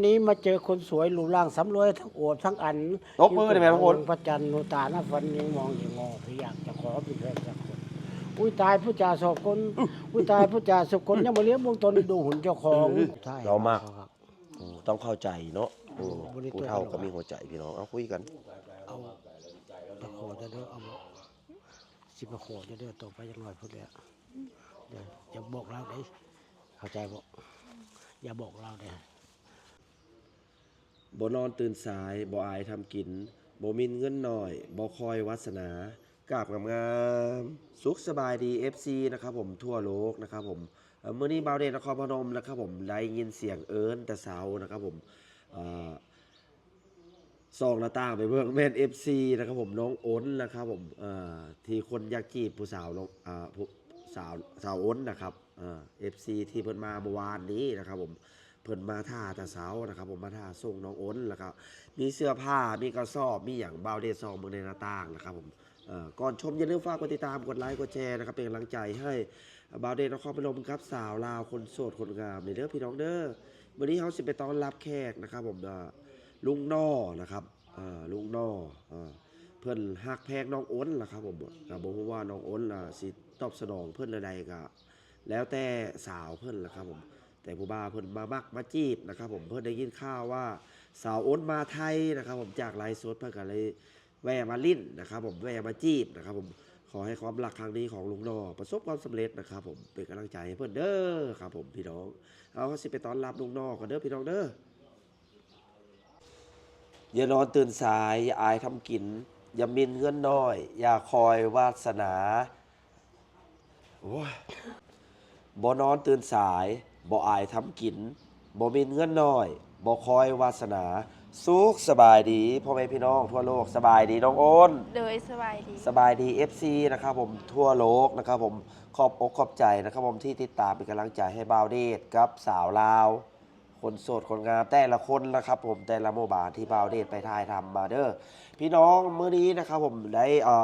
ນີ້ມາເຈີຄົນສວຍ ຮູບຮ່າງສຳລວຍ ທັງອວບທັງອັນ ຕົບມືໄດ້ແມ່ນ ທຸກຄົນ ພະຈັນໂນຕານະ ຝັນຍິງມອງຍິງງໍ ທີ່ຢາກຈະຂໍເປັນແຟນສັກຄົນ. ອຸ້ຍຕາຍຜູ້ຈາສອບຄົນ ອຸ້ຍຕາຍຜູ້ຈາສອບຄົນ ຍັງບໍ່ລຽບວງຕົນ ດູຫຸ່ນເຈົ້າຂອງ. ເອີ ລາວມັກ ຕ້ອງເຂົ້າໃຈເນາະ. ເອີ ຜູ້ເຖົ້າກໍມີຫົວໃຈ ພີ່ນ້ອງ. ເອົາ ຄຸຍກັນ ເອົາ ໄປຂໍເດີ ເອົາ ຊິໄປຂໍເດີ ຕໍ່ໄປຈັກໜ້ອຍພຸ້ນແຫຼະ. ຢ່າ ຢ່າບອກລາວເດ້ ເຂົ້າໃຈບໍ່? ຢ່າບອກລາວເດ້. ບໍ່ນອນຕື່ນສາຍ ບໍ່ອາຍທຳກິນ ບໍ່ໝິ່ນເງິນນ້ອຍ ບໍ່ຄອຍວາສະໜາ ກາບງາມໆ. ສຸກສະບາຍດີ ເອັຟຊີ ນະຄັບຜົມ ທົ່ວໂລກນະຄັບຜົມ. ເອີ ມື້ນີ້ບ່າວເດດນະຄອນພະນົມນະຄັບຜົມ ໄດ້ຍິນສຽງເອີ້ນແຕ່ເຊົ້ານະຄັບຜົມ. ເອີ ສ່ອງໜ້າຕ່າງໄປເບິ່ງ ແມ່ນ ເອັຟຊີ ນະຄັບຜົມ ນ້ອງອົນນະຄັບຜົມ ເອີ ທີ່ຄົນຢາກຈີບຜູ້ສາວ ນ້ອງ ອ່າ ຜູ້ສາວ ສາວອົນນະຄັບ. ເອີ ເອັຟຊີ ທີ່ເພິ່ນມາເມື່ອວານນີ້ນະຄັບຜົມ ເພິ່ນມາຖ້າແຕ່ເຊົ້ານະຄັບຜົມ ມາຖ້າສົ່ງນ້ອງອົນ ແລ້ວກໍມີເສື້ອຜ້າ ມີກະສອບ ມີຫຍັງ ບ່າວເດດສ່ອງເບິ່ງໃນໜ້າຕ່າງນະຄັບຜົມ. ເອີ ກ່ອນຊົມຢ່າລືມຝາກກົດຕິດຕາມ ກົດໄລ ກົດແຊນະຄັບ ເປັນກຳລັງໃຈໃຫ້ບ່າວເດດນະຄອນພະນົມກັບສາວລາວຄົນໂສດຄົນງາມນີ້ເດີ ພີ່ນ້ອງເດີ. ມື້ນີ້ເຮົາຊິໄປຕ້ອນຮັບແຂກນະຄັບຜົມ ເອີ ລຸງໜໍ່ນະຄັບ ເອີ ລຸງໜໍ່ ເອີ ເພິ່ນຮັກແພງນ້ອງອົນລະຄັບຜົມ. ກໍບໍ່ຮູ້ວ່ານ້ອງອົນລະຊິຕອບສະໜອງເພິ່ນແນວໃດ ກໍແລ້ວແຕ່ສາວເພິ່ນລະຄັບຜົມ. ແຕ່ຜູ້ບ່າວເພິ່ນມາມັກມາຈີບນະຄັບຜົມ ເພິ່ນໄດ້ຍິນຂ່າວວ່າສາວອົນມາໄທນະຄັບຜົມ ຈາກໄລຟ໌ສົດ ເພິ່ນກໍເລີຍແວ່ມາຫຼິ້ນນະຄັບຜົມ ແວ່ມາຈີບນະຄັບຜົມ. ຂໍໃຫ້ຄວາມຮັກຄັ້ງນີ້ຂອງລຸງໜໍ່ປະສົບຄວາມສຳເລັດນະຄັບຜົມ ເປັນກຳລັງໃຈໃຫ້ເພິ່ນເດີຄັບຜົມ ພີ່ນ້ອງ. ເອົາ ເຮົາຊິໄປຕ້ອນຮັບລຸງໜໍ່ກັນເດີ ພີ່ນ້ອງເດີ. ຢ່ານອນຕື່ນສາຍ ຢ່າອາຍທຳກິນ ຢ່າໝິ່ນເງິນນ້ອຍ ຢ່າຄອຍວາສະໜາ. ໂອ້ຍ ບໍ່ນອນຕື່ນສາຍ ບໍ່ອາຍທຳກິນ ບໍ່ໝິ່ນເງິນນ້ອຍ ບໍ່ຄອຍວາສະໜາ. ສຸກສະບາຍດີພໍ່ແມ່ພີ່ນ້ອງທົ່ວໂລກ ສະບາຍດີນ້ອງໂອນ. ໂດຍ ສະບາຍດີ ສະບາຍດີ ເອັຟຊີ ນະຄັບຜົມ ທົ່ວໂລກນະຄັບຜົມ. ຂອບອົກຂອບໃຈນະຄັບຜົມ ທີ່ຕິດຕາມເປັນກຳລັງໃຈໃຫ້ບ່າວເດດກັບສາວລາວ ຄົນໂສດຄົນງາມແຕ່ລະຄົນນະຄັບຜົມ ແຕ່ລະໝູ່ບ້ານທີ່ບ່າວເດດໄປຖ່າຍທຳມາເດີ ພີ່ນ້ອງ. ມື້ນີ້ນະຄັບຜົມ ໄດ້ ເອີ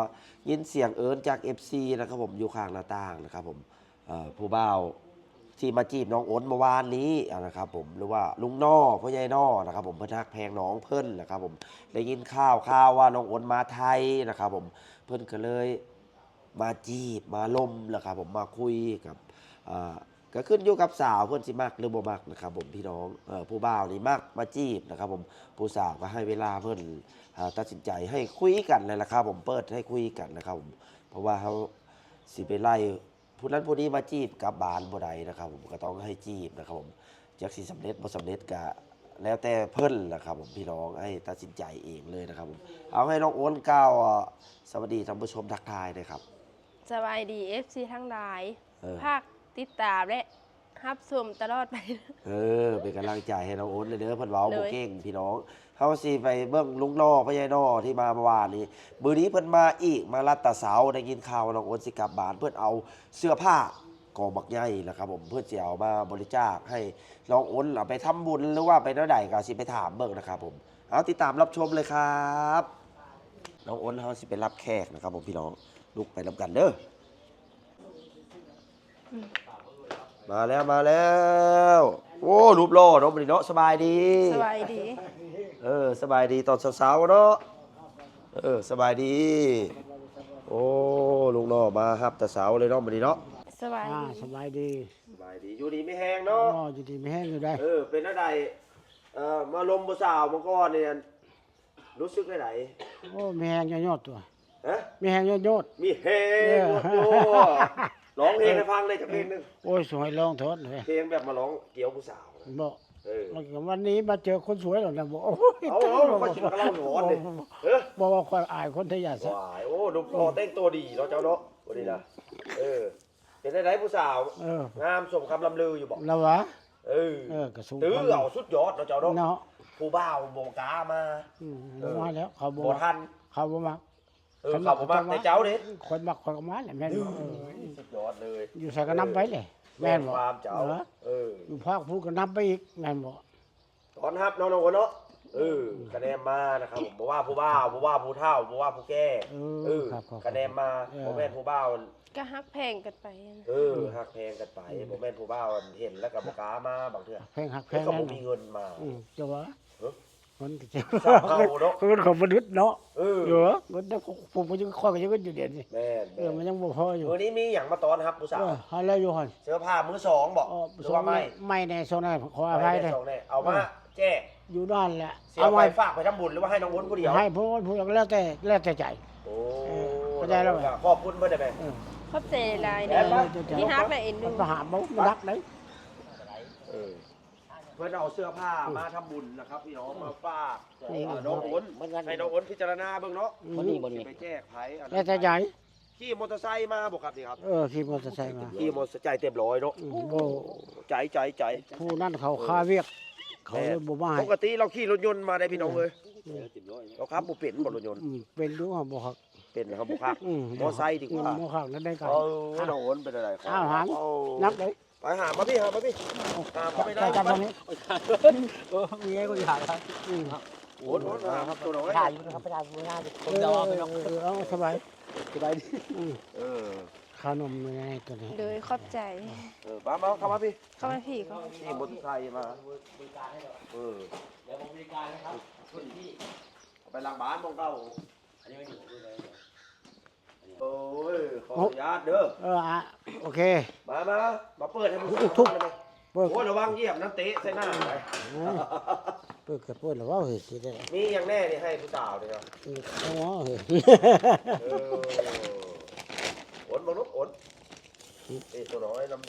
ຍິນສຽງເອີ້ນຈາກ ເອັຟຊີ ນະຄັບຜົມ ຢູ່ຂ້າງໜ້າຕ່າງນະຄັບຜົມ. ເອີ ຜູ້ບ່າວທີ່ມາຈີບນ້ອງອົນເມື່ອວານນີ້ນະຄັບຜົມ ຫຼືວ່າລຸງໜໍ່ ພໍ່ໃຫຍ່ໜໍ່ນະຄັບຜົມ ເພິ່ນຮັກແພງນ້ອງເພິ່ນນະຄັບຜົມ. ໄດ້ຍິນຂ່າວ ຂ່າວວ່ານ້ອງອົນມາໄທນະຄັບຜົມ ເພິ່ນກໍເລີຍ ມາຈີບມາລົມນະຄັບຜົມ ມາຄຸຍກັບ ເອີ ກໍຂຶ້ນຢູ່ກັບສາວເພິ່ນຊິມັກຫຼືບໍ່ມັກນະຄັບຜົມ ພີ່ນ້ອງ. ເອີ ຜູ້ບ່າວນີ້ມັກມາຈີບນະຄັບຜົມ ຜູ້ສາວກໍໃຫ້ເວລາເພິ່ນ ເອີ ຕັດສິນໃຈໃຫ້ຄຸຍກັນແຫຼະນະຄັບຜົມ ເປີດໃຫ້ຄຸຍກັນນະຄັບຜົມ. ເພາະວ່າເຮົາຊິໄປໄລ່ຜູ້ນັ້ນຜູ້ນີ້ມາຈີບກັບບ້ານບໍ່ໄດ້ນະຄັບຜົມ ກໍຕ້ອງໃຫ້ຈີບນະຄັບຜົມ. ຈັກຊິສຳເລັດບໍ່ສຳເລັດກະແລ້ວແຕ່ເພິ່ນລະຄັບຜົມ ພີ່ນ້ອງ ໃຫ້ຕັດສິນໃຈເອງເລີຍນະຄັບຜົມ. ເອົາ ໃຫ້ນ້ອງໂອນກ່າວ ເອີ ສະຫວັດດີທ່ານຜູ້ຊົມ ທັກທາຍໜ່ອຍຄັບ. ສະບາຍດີ ເອັຟຊີ ທັງຫຼາຍ ເອີ ຝາກຕິດຕາມ ແລະ ຮັບຊົມຕະຫຼອດໄປ. ເອີ ເປັນກຳລັງໃຈໃຫ້ນ້ອງໂອນເດີ ເພິ່ນເວົ້າ ໂດຍ ບໍ່ເກັ່ງພີ່ນ້ອງ. ເຮົາຊິໄປເບິ່ງລຸງໜໍ່ ພໍ່ໃຫຍ່ໜໍ່ທີ່ມາເມື່ອວານນີ້. ມື້ນີ້ເພິ່ນມາອີກ ມາລັດຕາເຊົ້າ ໄດ້ຍິນຂ່າວວ່ານ້ອງໂອນຊິກັບບ້ານ ເພິ່ນເອົາເສື້ອຜ້າ ກອງບັກໃຫຍ່ນະຄັບຜົມ ເພິ່ນຊິເອົາມາບໍລິຈາກໃຫ້ນ້ອງອົນ ເອົາໄປທຳບຸນ ຫຼືວ່າໄປແນວໃດ ກໍຊິໄປຖາມເບິ່ງນະຄັບຜົມ. ເອົາ ຕິດຕາມຮັບຊົມເລີຍຄັບ. ນ້ອງອົນ ເຮົາຊິໄປຮັບແຂກນະຄັບຜົມ ພີ່ນ້ອງ ລຸກໄປນຳກັນເດີ. ມາແລ້ວ ມາແລ້ວ. ໂອ້ ຮູບຫຼໍ່ເນາະ ມື້ນີ້ເນາະ. ສະບາຍດີ ສະບາຍດີ. ເອີ ສະບາຍດີຕອນເຊົ້າໆເນາະ. ເອີ ສະບາຍດີ. ໂອ້ ລຸງໜໍ່ມາຮັບແຕ່ເຊົ້າເລີຍເນາະ ມື້ນີ້ເນາະ. ສະບາຍດີ ອ່າ ສະບາຍດີ ສະບາຍດີ. ຢູ່ດີມີແຮງເນາະ. ອໍ ຢູ່ດີມີແຮງຢູ່ໃດ໋. ເອີ ເປັນແນວໃດ ເອີ ມາລົມຜູ້ສາວມື້ກ່ອນນີ້ ຮູ້ສຶກແນວໃດ? ໂອ້ ມີແຮງຍອດໆຕົວະ. ຮະ? ມີແຮງຍອດໆ. ມີແຮງຍອດໆ. ເອີ ຮ້ອງເພງໃຫ້ຟັງໄດ້ຈັກເພງໜຶ່ງ. ໂອ້ຍ ສວຍ ຮ້ອງໂທດເລີຍ ເພງແບບມາຮ້ອງກ່ຽວຜູ້ສາວນະ. ບໍ່ ເອີ ວັນນີ້ມາເຈີຄົນສວຍແລ້ວນະ. ບໍ່ ເອົາ ເອົາ ຂ້ອຍຊິມາເລົ່າຮ້ອນເດ້. ເອີ ບໍ່ວ່າຂ້ອຍອາຍຄົນໄທຍາດຊະ. ວ້າຍ ໂອ້ ໜຸ່ມຫຼໍ່ແຕ່ງຕົວດີເນາະເຈົ້າເນາະ ມື້ນີ້ນະ. ເອີ ເປັນຈັ່ງໃດຜູ້ສາວ? ເອີ ງາມສົມຄຳລ່ຳລືຢູ່ບໍ່? ລະຫວາ? ເອີ ເອີ ກະສູງ ຖືເອົາສຸດຍອດເນາະເຈົ້າເນາະ ເນາະ. ຜູ້ບ່າວບໍ່ກ້າມາ. ອືມ ເອີ ບໍ່ມາແລ້ວ ເຂົາບໍ່ ບໍ່ທັນ ເຂົາບໍ່ມັກ. ເອີ ເຂົາບໍ່ມັກ ແຕ່ເຈົ້າເດ້ ຂ້ອຍມັກ ຂ້ອຍກໍມາແຫຼະ ແມ່ນບໍ່? ເອີ ສຸດຍອດເລີຍ ຢູ່ໃສກໍນຳໄປເດ້ ເອີ ແມ່ນບໍ່? ຄວາມເຈົ້າ ເອີ ເອີ ຢູ່ພາກພຸ້ນກໍນຳໄປອີກ ແມ່ນບໍ່? ຕ້ອນຮັບເນາະ ນ້ອງໂອນເນາະ. ເອີ ກະແນມມານະຄັບ ບໍ່ວ່າຜູ້ບ່າວ ບໍ່ວ່າຜູ້ເຖົ້າ ບໍ່ວ່າຜູ້ແກ່ ເອີ ເອີ ຄັບ ຄັບ ກະແນມມາ ເອີ ບໍ່ແມ່ນຜູ້ບ່າວ ກະຮັກແພງກັນໄປ ເອີ ອືມ ຮັກແພງກັນໄປ ອືມ ບໍ່ແມ່ນຜູ້ບ່າວເຫັນແລ້ວກະບໍ່ກ້າມາບາງເທື່ອ ຮັກແພງ ຮັກແພງ ເຂົາບໍ່ມີເງິນມາ ອືມ ຈັ່ງວ່າ ເອີ ມັນກໍ ເຊົາເຂົາເນາະ ເງິນຂອງມະນຸດເນາະ ເອີ ເອີ ເງິນຂອງ ຂ້ອຍກໍ ຂ້ອຍກໍຍັງເງິນຢູ່ດຽວນີ້ ແມ່ນໆ ເອີ ມັນຍັງບໍ່ພໍຢູ່ ມື້ນີ້ມີຫຍັງມາຕ້ອນຮັບຜູ້ສາວ ເອີ ໃຫ້ແລ້ວຢູ່ຫັ້ນ ເສື້ອຜ້າມືສອງບໍ ຫຼືວ່າໃໝ່ ໃໝ່ແດ່ ຊ່ວງນັ້ນ ຂໍອະໄພເດີ ໃໝ່ແດ່ ຊ່ວງນີ້ ເອົາມາ ເອີ ແຈກ ຢູ່ນັ້ນແຫຼະ ຊິເອົາໄປ ເອົາໄວ້ ຝາກໄປທຳບຸນ ຫຼືວ່າໃຫ້ນ້ອງອົນຜູ້ດຽວ ໃຫ້ເພິ່ນຜູ້ດຽວ ແລ້ວແຕ່ ແລ້ວແຕ່ໃຈ ໂອ້ ເອີ ເຂົ້າໃຈແລ້ວ ຂອບຄຸນເພິ່ນໄດ້ໄໝ ເອີ ຂອບໃຈຫຼາຍໆເດີ ເອີ ທີ່ຮັກ ແລະ ເອັນດູ ໄປຫາເບິ່ງ ມັນຮັກເດ້ ເອີ ເພິ່ນເອົາເສື້ອຜ້າ ອືມ ມາທຳບຸນນະຄັບພີ່ນ້ອງ ມາຝາກ ນີ້ ເອີ ນ້ອງອົນ ໃຫ້ນ້ອງອົນພິຈາລະນາເບິ່ງເນາະ ອືມ ບໍ່ນີ້ ບໍ່ນີ້ ຊິໄປແຈກໃຜ ແລ້ວແຕ່ໃຈ ຂີ່ມໍເຕີໄຊມາບໍ່ຄັບນີ້ຄັບ ເອີ ຂີ່ມໍເຕີໄຊມາ ຂີ່ມໍເຕີໄຊເຕັມຮ້ອຍເນາະ ອືມ ໂອ້ ໃຈ ໃຈ ໃຈ ຜູ້ນັ້ນເຂົາຄາວຽກ ເອີ ເຂົາເລີຍບໍ່ມາໃຫ້ ແມ່ນ ປົກກະຕິລາວຂີ່ລົດຍົນມາໄດ໋ພີ່ນ້ອງເອີຍ ອືມ ລາວຂັບບໍ່ເປັນບໍ່ລົດຍົນ ອືມ ເປັນຢູ່ ບໍ່ຄັກ ເປັນແລ້ວບໍ່ຄັກ ອືມ ມໍເຕີໄຊດີກວ່າ ອືມ ບໍ່ຄັກນັ້ນໄດ້ກັນ ເອີ ນ້ອງອົນເປັນໃດ ອ້າວ ຫາ ເອົາ ນັບເດ້ ໄປຫາມາພີ່ ຫາມາພີ່ ຫາມາໄປໄດ້ ຈັບທາງນີ້ ເອີ ມີໃຫ້ກໍຢາກ ອືມ ໂອ້ໂຫ ຫາໂຕນ້ອຍ ຖ່າຍຢູ່ນະຄັບ ໄປຖ່າຍຢູ່ນະ ເອີ ເອີ ເອີ ເອົາ ສະບາຍ ສະບາຍດີ ອືມ ເອີ ຂະໜົມຢູ່ໃນໂຕນີ້ ໂດຍ ຂອບໃຈ ເອີ ມາ ມາ ເຂົ້າມາພີ່ ເຂົ້າມາພີ່ ຂີ່ມໍເຕີໄຊມາ ເອີ ໄປຫຼັງບ້ານໝ່ອງເກົ່າ ໂອ້ຍ ຂໍອະນຸຍາດເດີ ເອີ ອະ ໂອເຄ ມາ ມາ ມາເປີດໃຫ້ຜູ້ສາວຟັງໄດ້ໄໝ ເປີດ ໂອ້ຍ ລະວັງຢຽບນ້ຳເຕະໃສ່ໜ້າໄດ໋ ເອີ ເປີດກໍເປີດລະເວົ້າເຮີ້ຍ ຊິໄດ້ ມີຫຍັງແດ່ນີ້ໃຫ້ຜູ້ສາວນີ້ເນາະ ເອີ ເອົາເອົາເຮີ້ຍ ເອີ ອົນເບິ່ງລູກ ອົນ ອືມ ເອີ ໂຕນ້ອຍນຳ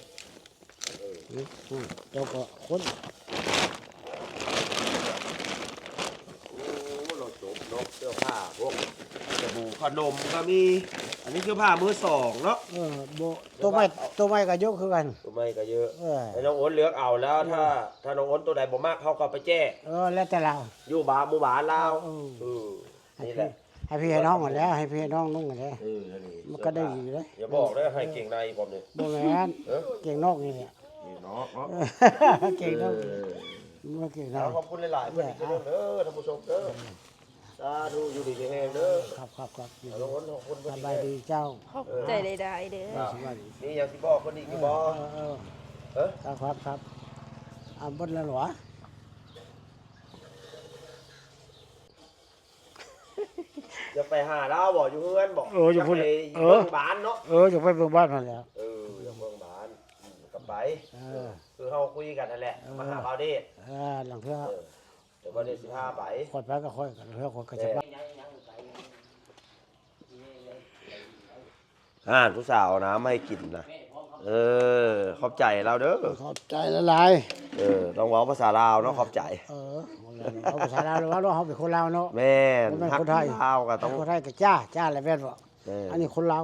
ເອີ ອືມ ເຈົ້າກໍຄົນ ໂອ້ ເນາະ ຈົບເນາະ ເສື້ອຜ້າພວກ ສະບູ ຂະໜົມກໍມີ ອັນນີ້ເສື້ອຜ້າມືສອງເນາະ ເອີ ບໍ່ ໂຕໃໝ່ ໂຕໃໝ່ກໍເຍາະຄືກັນ ໂຕໃໝ່ກໍເຍາະ ເອີ ໃຫ້ນ້ອງອົນເລືອກເອົາແລ້ວ ເອີ ຖ້າ ຖ້ານ້ອງອົນໂຕໃດບໍ່ມັກ ເຮົາກໍໄປແຈກ ເອີ ແລ້ວແຕ່ລາວ ຢູ່ບ້ານ ໝູ່ບ້ານລາວ ເອີ ເອີ ນີ້ແຫຼະ ໃຫ້ພີ່ໃຫ້ນ້ອງຫັ້ນແຫຼະ ໃຫ້ພີ່ໃຫ້ນ້ອງນຸ່ງຫັ້ນແຫຼະ ເອີ ນັ້ນເອງ ມັນກໍໄດ້ດີເດ້ ຢ່າບອກເດີ ໃຫ້ເກງໃນພ້ອມເດ້ ບໍ່ແມ່ນ ເອີ ເກງນອກນີ້ແຫຼະ ເກງນອກເນາະ ເອີ ເກງນອກ ເອີ ມັນເກງໃນ ເອົາ ຂອບຄຸນຫຼາຍໆ ເພິ່ນອີກເທື່ອໜຶ່ງເດີ ທ່ານຜູ້ຊົມເດີ ສາທຸ ຢູ່ດີມີແຮງເດີ ຄັບ ຄັບ ຄັບ ຂອບຄຸນເພິ່ນ ສະບາຍດີເຈົ້າ ຂອບໃຈຫຼາຍໆເດີ ເອີ ສະບາຍດີ ມີຫຍັງຊິບອກເພິ່ນອີກຢູ່ບໍ່ ເອີ ເອີ ເອີ ເອີ ຄັບ ຄັບ ຄັບ ອ່າ ເບິດແລ້ວຫວາ? ຢາກໄປຫາລາວບໍ່? ຢູ່ເຮືອນບໍ່? ເອີ ຢູ່ພຸ້ນ ຢາກໄປ ເອີ ເບິ່ງບ້ານເນາະ ເອີ ຢາກໄປເບິ່ງບ້ານ ເອີ ຢາກເບິ່ງບ້ານ ອືມ ກໍໄປ ເອີ ຄືເຮົາຄຸຍກັນຫັ້ນແຫຼະ ເອີ ມາຫາບ່າວເດດ ເອີ ລາງເທື່ອ ເອີ ແຕ່ບ່າວເດດຊິພາໄປ ຂ້ອຍໄປກໍຂ້ອຍ ລາງເທື່ອຂ້ອຍກໍຈະໄປ ແມ່ນ ອ່າ ຜູ້ສາວເອົານ້ຳໃຫ້ກິນນະ ເອີ ຂອບໃຈລາວເດີ ຂອບໃຈຫຼາຍໆ ເອີ ຕ້ອງເວົ້າພາສາລາວເນາະ ຂອບໃຈ ເອີ ເວົ້າພາສາລາວ ເວົ້າເນາະ ເຮົາເປັນຄົນລາວເນາະ ແມ່ນ ບໍ່ແມ່ນຄົນໄທ ຮັກລາວກໍຕ້ອງ ຄົນໄທກໍຈ້າ ຈ້າແຫຼະແມ່ນບໍ່? ແມ່ນ ອັນນີ້ຄົນລາວ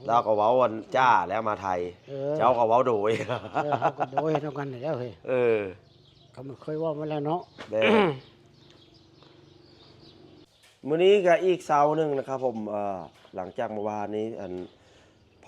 ລາວກໍເວົ້າອັນຈ້າແລ້ວມາໄທ ເອີ ເຈົ້າກໍເວົ້າໂດຍ ເອີ ເຮົາກໍໂດຍນຳກັນແລ້ວເຮີ້ຍ ເອີ ກໍມັນເຄີຍເວົ້າມາແລ້ວເນາະ ແມ່ນ ມື້ນີ້ກໍອີກເຊົ້າໜຶ່ງນະຄັບຜົມ ເອີ ຫຼັງຈາກເມື່ອວານນີ້ ອັນ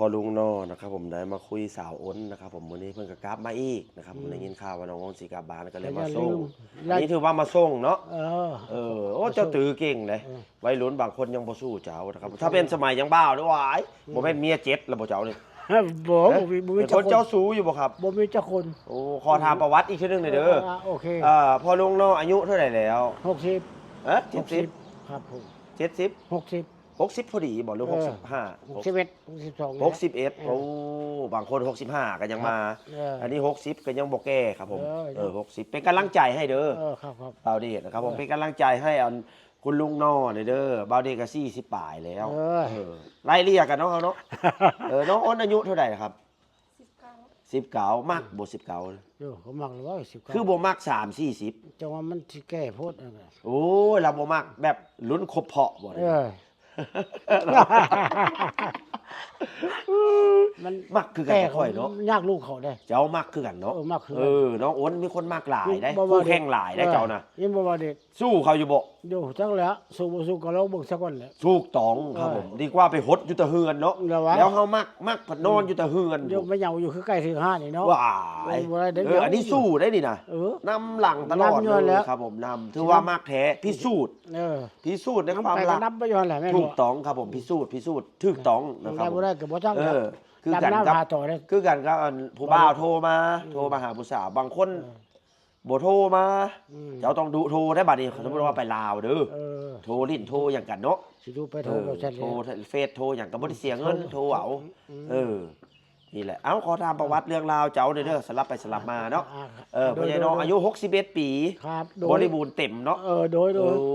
ພໍ່ລຸງໜໍ່ນະຄັບຜົມ ໄດ້ມາຄຸຍສາວອົນນະຄັບຜົມ ມື້ນີ້ເພິ່ນກໍກັບມາອີກນະຄັບ ອືມ ໄດ້ຍິນຂ່າວວ່ານ້ອງອົນຊິກັບບ້ານ ກໍເລີຍມາສົ່ງ ກໍຢ່າລືມ ອັນນີ້ຖືວ່າມາສົ່ງເນາະ ເອີ ເອີ ໂອ້ ມາສົ່ງ ເຈົ້າຕື້ເກັ່ງເດ້ ເອີ ໄວລຸ້ນບາງຄົນຍັງບໍ່ສູ້ເຈົ້ານະຄັບ ຖ້າເປັນສະໄໝຍັງບ່າວນີ້ ໂອ້ຍ ອືມ ບໍ່ແມ່ນເມຍເຈັດແລ້ວບໍ່ເຈົ້ານີ້? ບໍ່ ບໍ່ມີ ບໍ່ມີຈັກຄົນ ເປັນຄົນເຈົ້າຊູ້ຢູ່ບໍ່ຄັບ? ບໍ່ມີຈັກຄົນ ໂອ້ ຂໍຖາມປະຫວັດອີກເທື່ອໜຶ່ງແດ່ເດີ ເອີ ອ່າ ໂອເຄ ເອີ ພໍ່ລຸງໜໍ່ອາຍຸເທົ່າໃດແລ້ວ? ຫົກສິບ ຮະ ເຈັດສິບ ຫົກສິບ ຄັບຜົມ ເຈັດສິບ ຫົກສິບ ຫົກສິບພໍດີບໍ່ ຫຼື ເອີ ຫົກສິບຫ້າ? ຫົກສິບເອັດ ຫົກສິບສອງ ຫົກສິບເອັດ ເອີ ໂອ້ ບາງຄົນຫົກສິບຫ້າກໍຍັງມາ ເອີ ອັນນີ້ຫົກສິບກໍຍັງບໍ່ແກ່ຄັບຜົມ ເອີ ເອີ ຫົກສິບ ເປັນກຳລັງໃຈໃຫ້ເດີ ເອີ ຄັບ ຄັບ ບ່າວເດດນະຄັບຜົມ ເອີ ເປັນກຳລັງໃຈໃຫ້ອັນ ຄຸນລຸງໜໍ່ນີ້ເດີ ບ່າວເດດກໍສີ່ສິບປາຍແລ້ວ ເອີ ເອີ ໄລ່ເລ່ຍກັນເນາະ ເຮົາເນາະ ເອີ ນ້ອງອົນອາຍຸເທົ່າໃດລະຄັບ? ສິບເກົ້າ ສິບເກົ້າ ມັກບໍ່ ສິບເກົ້າ? ເອີ ກໍມັກແລ້ວ ສິບເກົ້າ ຄືບໍ່ມັກສາມສີ່ສິບ? ຈັ່ງວ່າມັນຊິແກ່ໂພດນັ້ນນະ ໂອ້ຍ ລາວບໍ່ມັກແບບລຸ້ນຄົບເພາະບໍ່? ເອີ ມັນມັກຄືກັນກັບຂ້ອຍເນາະ ຍາກລູກເຂົາເດ້ ເຈົ້າມັກຄືກັນເນາະ ເອີ ມັກຄືກັນ ເອີ ນ້ອງໂອນມີຄົນມັກຫຼາຍເດ້ ຜູ້ແຂ່ງຫຼາຍເດ້ ເອີ ເຈົ້ານະ ຍິນບໍ່ວ່າເດ ສູ້ເຂົາຢູ່ບໍ່? ຢູ່ ຈັກແຫຼະ ສູ້ບໍ່ສູ້ກໍລອງເບິ່ງຊະກ່ອນແຫຼະ ຖືກຕ້ອງຄັບ ເອີ ຜົມ ດີກວ່າໄປຫົດຢູ່ແຕ່ເຮືອນເນາະ ແລ້ວເຮົາມັກ ມັກພັດນອນຢູ່ແຕ່ເຮືອນ ຢູ່ໄປເຍົາຢູ່ຄືໃກ້ຖືຮ້ານນີ້ເນາະ ວ້າຍ ເອີ ບໍ່ໄດ້ເດີ ເອີ ອັນນີ້ສູ້ໄດ້ນີ້ນະ ເອີ ນຳຫຼັງຕະຫຼອດເລີຍ ນຳຢູ່ຫັ້ນແຫຼະ ຄັບຜົມ ນຳ ຖືວ່າມັກແທ້ ພິສູດ ເອີ ພິສູດໃນຄວາມຮັກ ນຳໄປຢູ່ຫັ້ນແຫຼະ ແມ່ນບໍ່? ຖືກຕ້ອງຄັບຜົມ ພິສູດ ພິສູດ ຖືກຕ້ອງນະຄັບ ບໍ່ໄດ້ກໍບໍ່ຈັກແຫຼະ ເອີ ຄືກັນກັບ ຄືກັນກັບອັນຜູ້ບ່າວໂທມາ ເອີ ໂທມາຫາຜູ້ສາວ ບາງຄົນ ເອີ ບໍ່ໂທມາ ອືມ ເຈົ້າຕ້ອງດຸໂທໄດ້ບາດນີ້ ເອີ ສົມມຸດວ່າໄປລາວເດີ ເອີ ໂທຫຼິ້ນໂທຫຍັງກັນເນາະ ຊິດຸໄປໂທ ເອີ ບໍ່ແຊດ ໂທເຟສໂທຫຍັງກໍບໍ່ໄດ້ເສຍເງິນ ໂທ ໂທເອົາ ອືມ ເອີ ນີ້ແຫຼະ ເອົ້າ ຂໍຖາມປະຫວັດເລື່ອງລາວເຈົ້າແດ່ເດີ ສະຫຼັບໄປສະຫຼັບມາເນາະ ອ່າ ເອີ ພໍ່ໃຫຍ່ນ້ອງ ໂດຍ ອາຍຸຫົກສິບເອັດປີ ຄັບ ບໍລິບູນເຕັມເນາະ ເອີ ໂດຍ ໂດຍ ໂອ້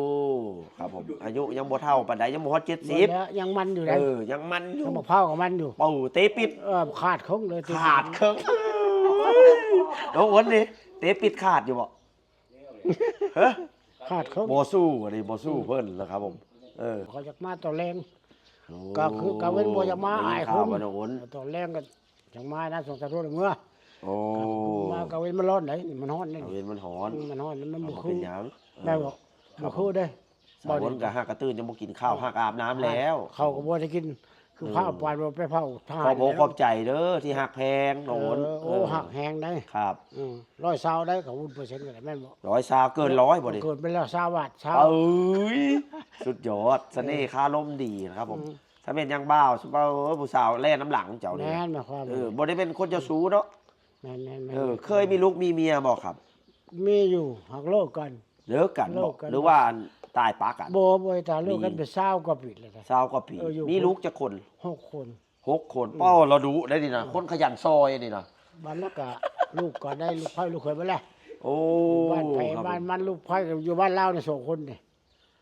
ຄັບຜົມ ອາຍຸຍັງບໍ່ເຖົ້າປານໃດ ຍັງບໍ່ຮອດເຈັດສິບ ຍັງມັນຢູ່ເດ້ ເອີ ຍັງມັນຢູ່ ໝາກພ້າວກໍມັນຢູ່ ເປົ່າເຕະປິດ ເອີ ຂາດເຄິ່ງເລີຍ ຂາດເຄິ່ງ ນ້ອງໂອນນີ້ ເຕະປິດຂາດຢູ່ບໍ່? ຮະ? ຂາດເຄິ່ງ ບໍ່ສູ້ ອັນນີ້ບໍ່ສູ້ເພິ່ນລະຄັບຜົມ ເອີ ເຂົາຢາກມາຕອນແລງ ໂອ້ ກະຄືກະເວັນບໍ່ຢາກມາ ໄດ້ຍິນຂ່າວວ່ານ້ອງໂອນ ຕອນແລງກໍຈັ່ງມານະ ສອງສາມໂທດເມືອ ໂອ້ ມາກະເວັນມັນຮ້ອນໃດ໋ ມັນຮ້ອນໃດ໋ ກະເວັນມັນຮ້ອນ ອືມ ມັນຮ້ອນ ມັນບໍ່ຄື ເອົາ ບໍ່ເປັນຫຍັງ ແມ່ນບໍ່? ເອີ ບໍ່ຄືເດ້ ສາວໂອນກໍຫາກະຕື່ນ ຍັງບໍ່ກິນເຂົ້າ ເອີ ຫາກອາບນ້ຳແລ້ວ ເຂົ້າກໍບໍ່ໄດ້ກິນ ຄື ໂອ້ ພາປານວ່າໄປເຝົ້າທະຫານ ຂອບອົກຂອບໃຈເດີທີ່ຮັກແພງນ້ອງໂອນ ເອີ ໂອ້ ເອີ ຮັກແຮງໃດ໋ ຄັບ ອືມ ຮ້ອຍຊາວໃດ໋ ເຂົາວຸ້ນເປີເຊັນກໍໄດ້ແມ່ນບໍ່? ຮ້ອຍຊາວ ເກີນຮ້ອຍບໍ່ນີ້? ເກີນໄປແລ້ວ ຊາວບາດ ຊາວ ເອີຍ ສຸດຍອດ ສະເໜ່ ເອີ ຄາລົມດີນະຄັບຜົມ ອືມ ຖ້າແມ່ນຍັງບ່າວ ເອີ ຜູ້ສາວແລ່ນນຳຫຼັງເຈົ້ານີ້ ແມ່ນ ໝາຍຄວາມ ເອີ ບໍ່ໄດ້ເປັນຄົນເຈົ້າຊູ້ເນາະ ແມ່ນໆໆ ເອີ ເຄີຍມີລູກມີເມຍບໍ່ຄັບ? ມີຢູ່ ຫາກເລີກກັນ ເລີກກັນບໍ່ ເລີກກັນ ຫຼືວ່າຕາຍປະກັນ? ບໍ່ ບໍ່ໄດ້ຕາຍ ເລີກກັນໄປຊາວກວ່າປີແລ້ວ ຊາວກວ່າປີ ເອີ ຢູ່ ມີລູກຈັກຄົນ? ຫົກຄົນ ຫົກຄົນ ອືມ ປ້າ ລະດຸໄດ໋ນີ້ນະ ອືມ ຄົນຂະຫຍັນຊອຍນີ້ນະ ບາດນັ້ນກະລູກກໍໄດ້ລູກໃພ້ລູກເຂີຍເບິດແລ້ວ ໂອ້ ຢູ່ບ້ານໃຜ ຄັບ ບ້ານມັນ ລູກໃພ້ກໍຢູ່ບ້ານລາວນີ້ສອງຄົນນີ້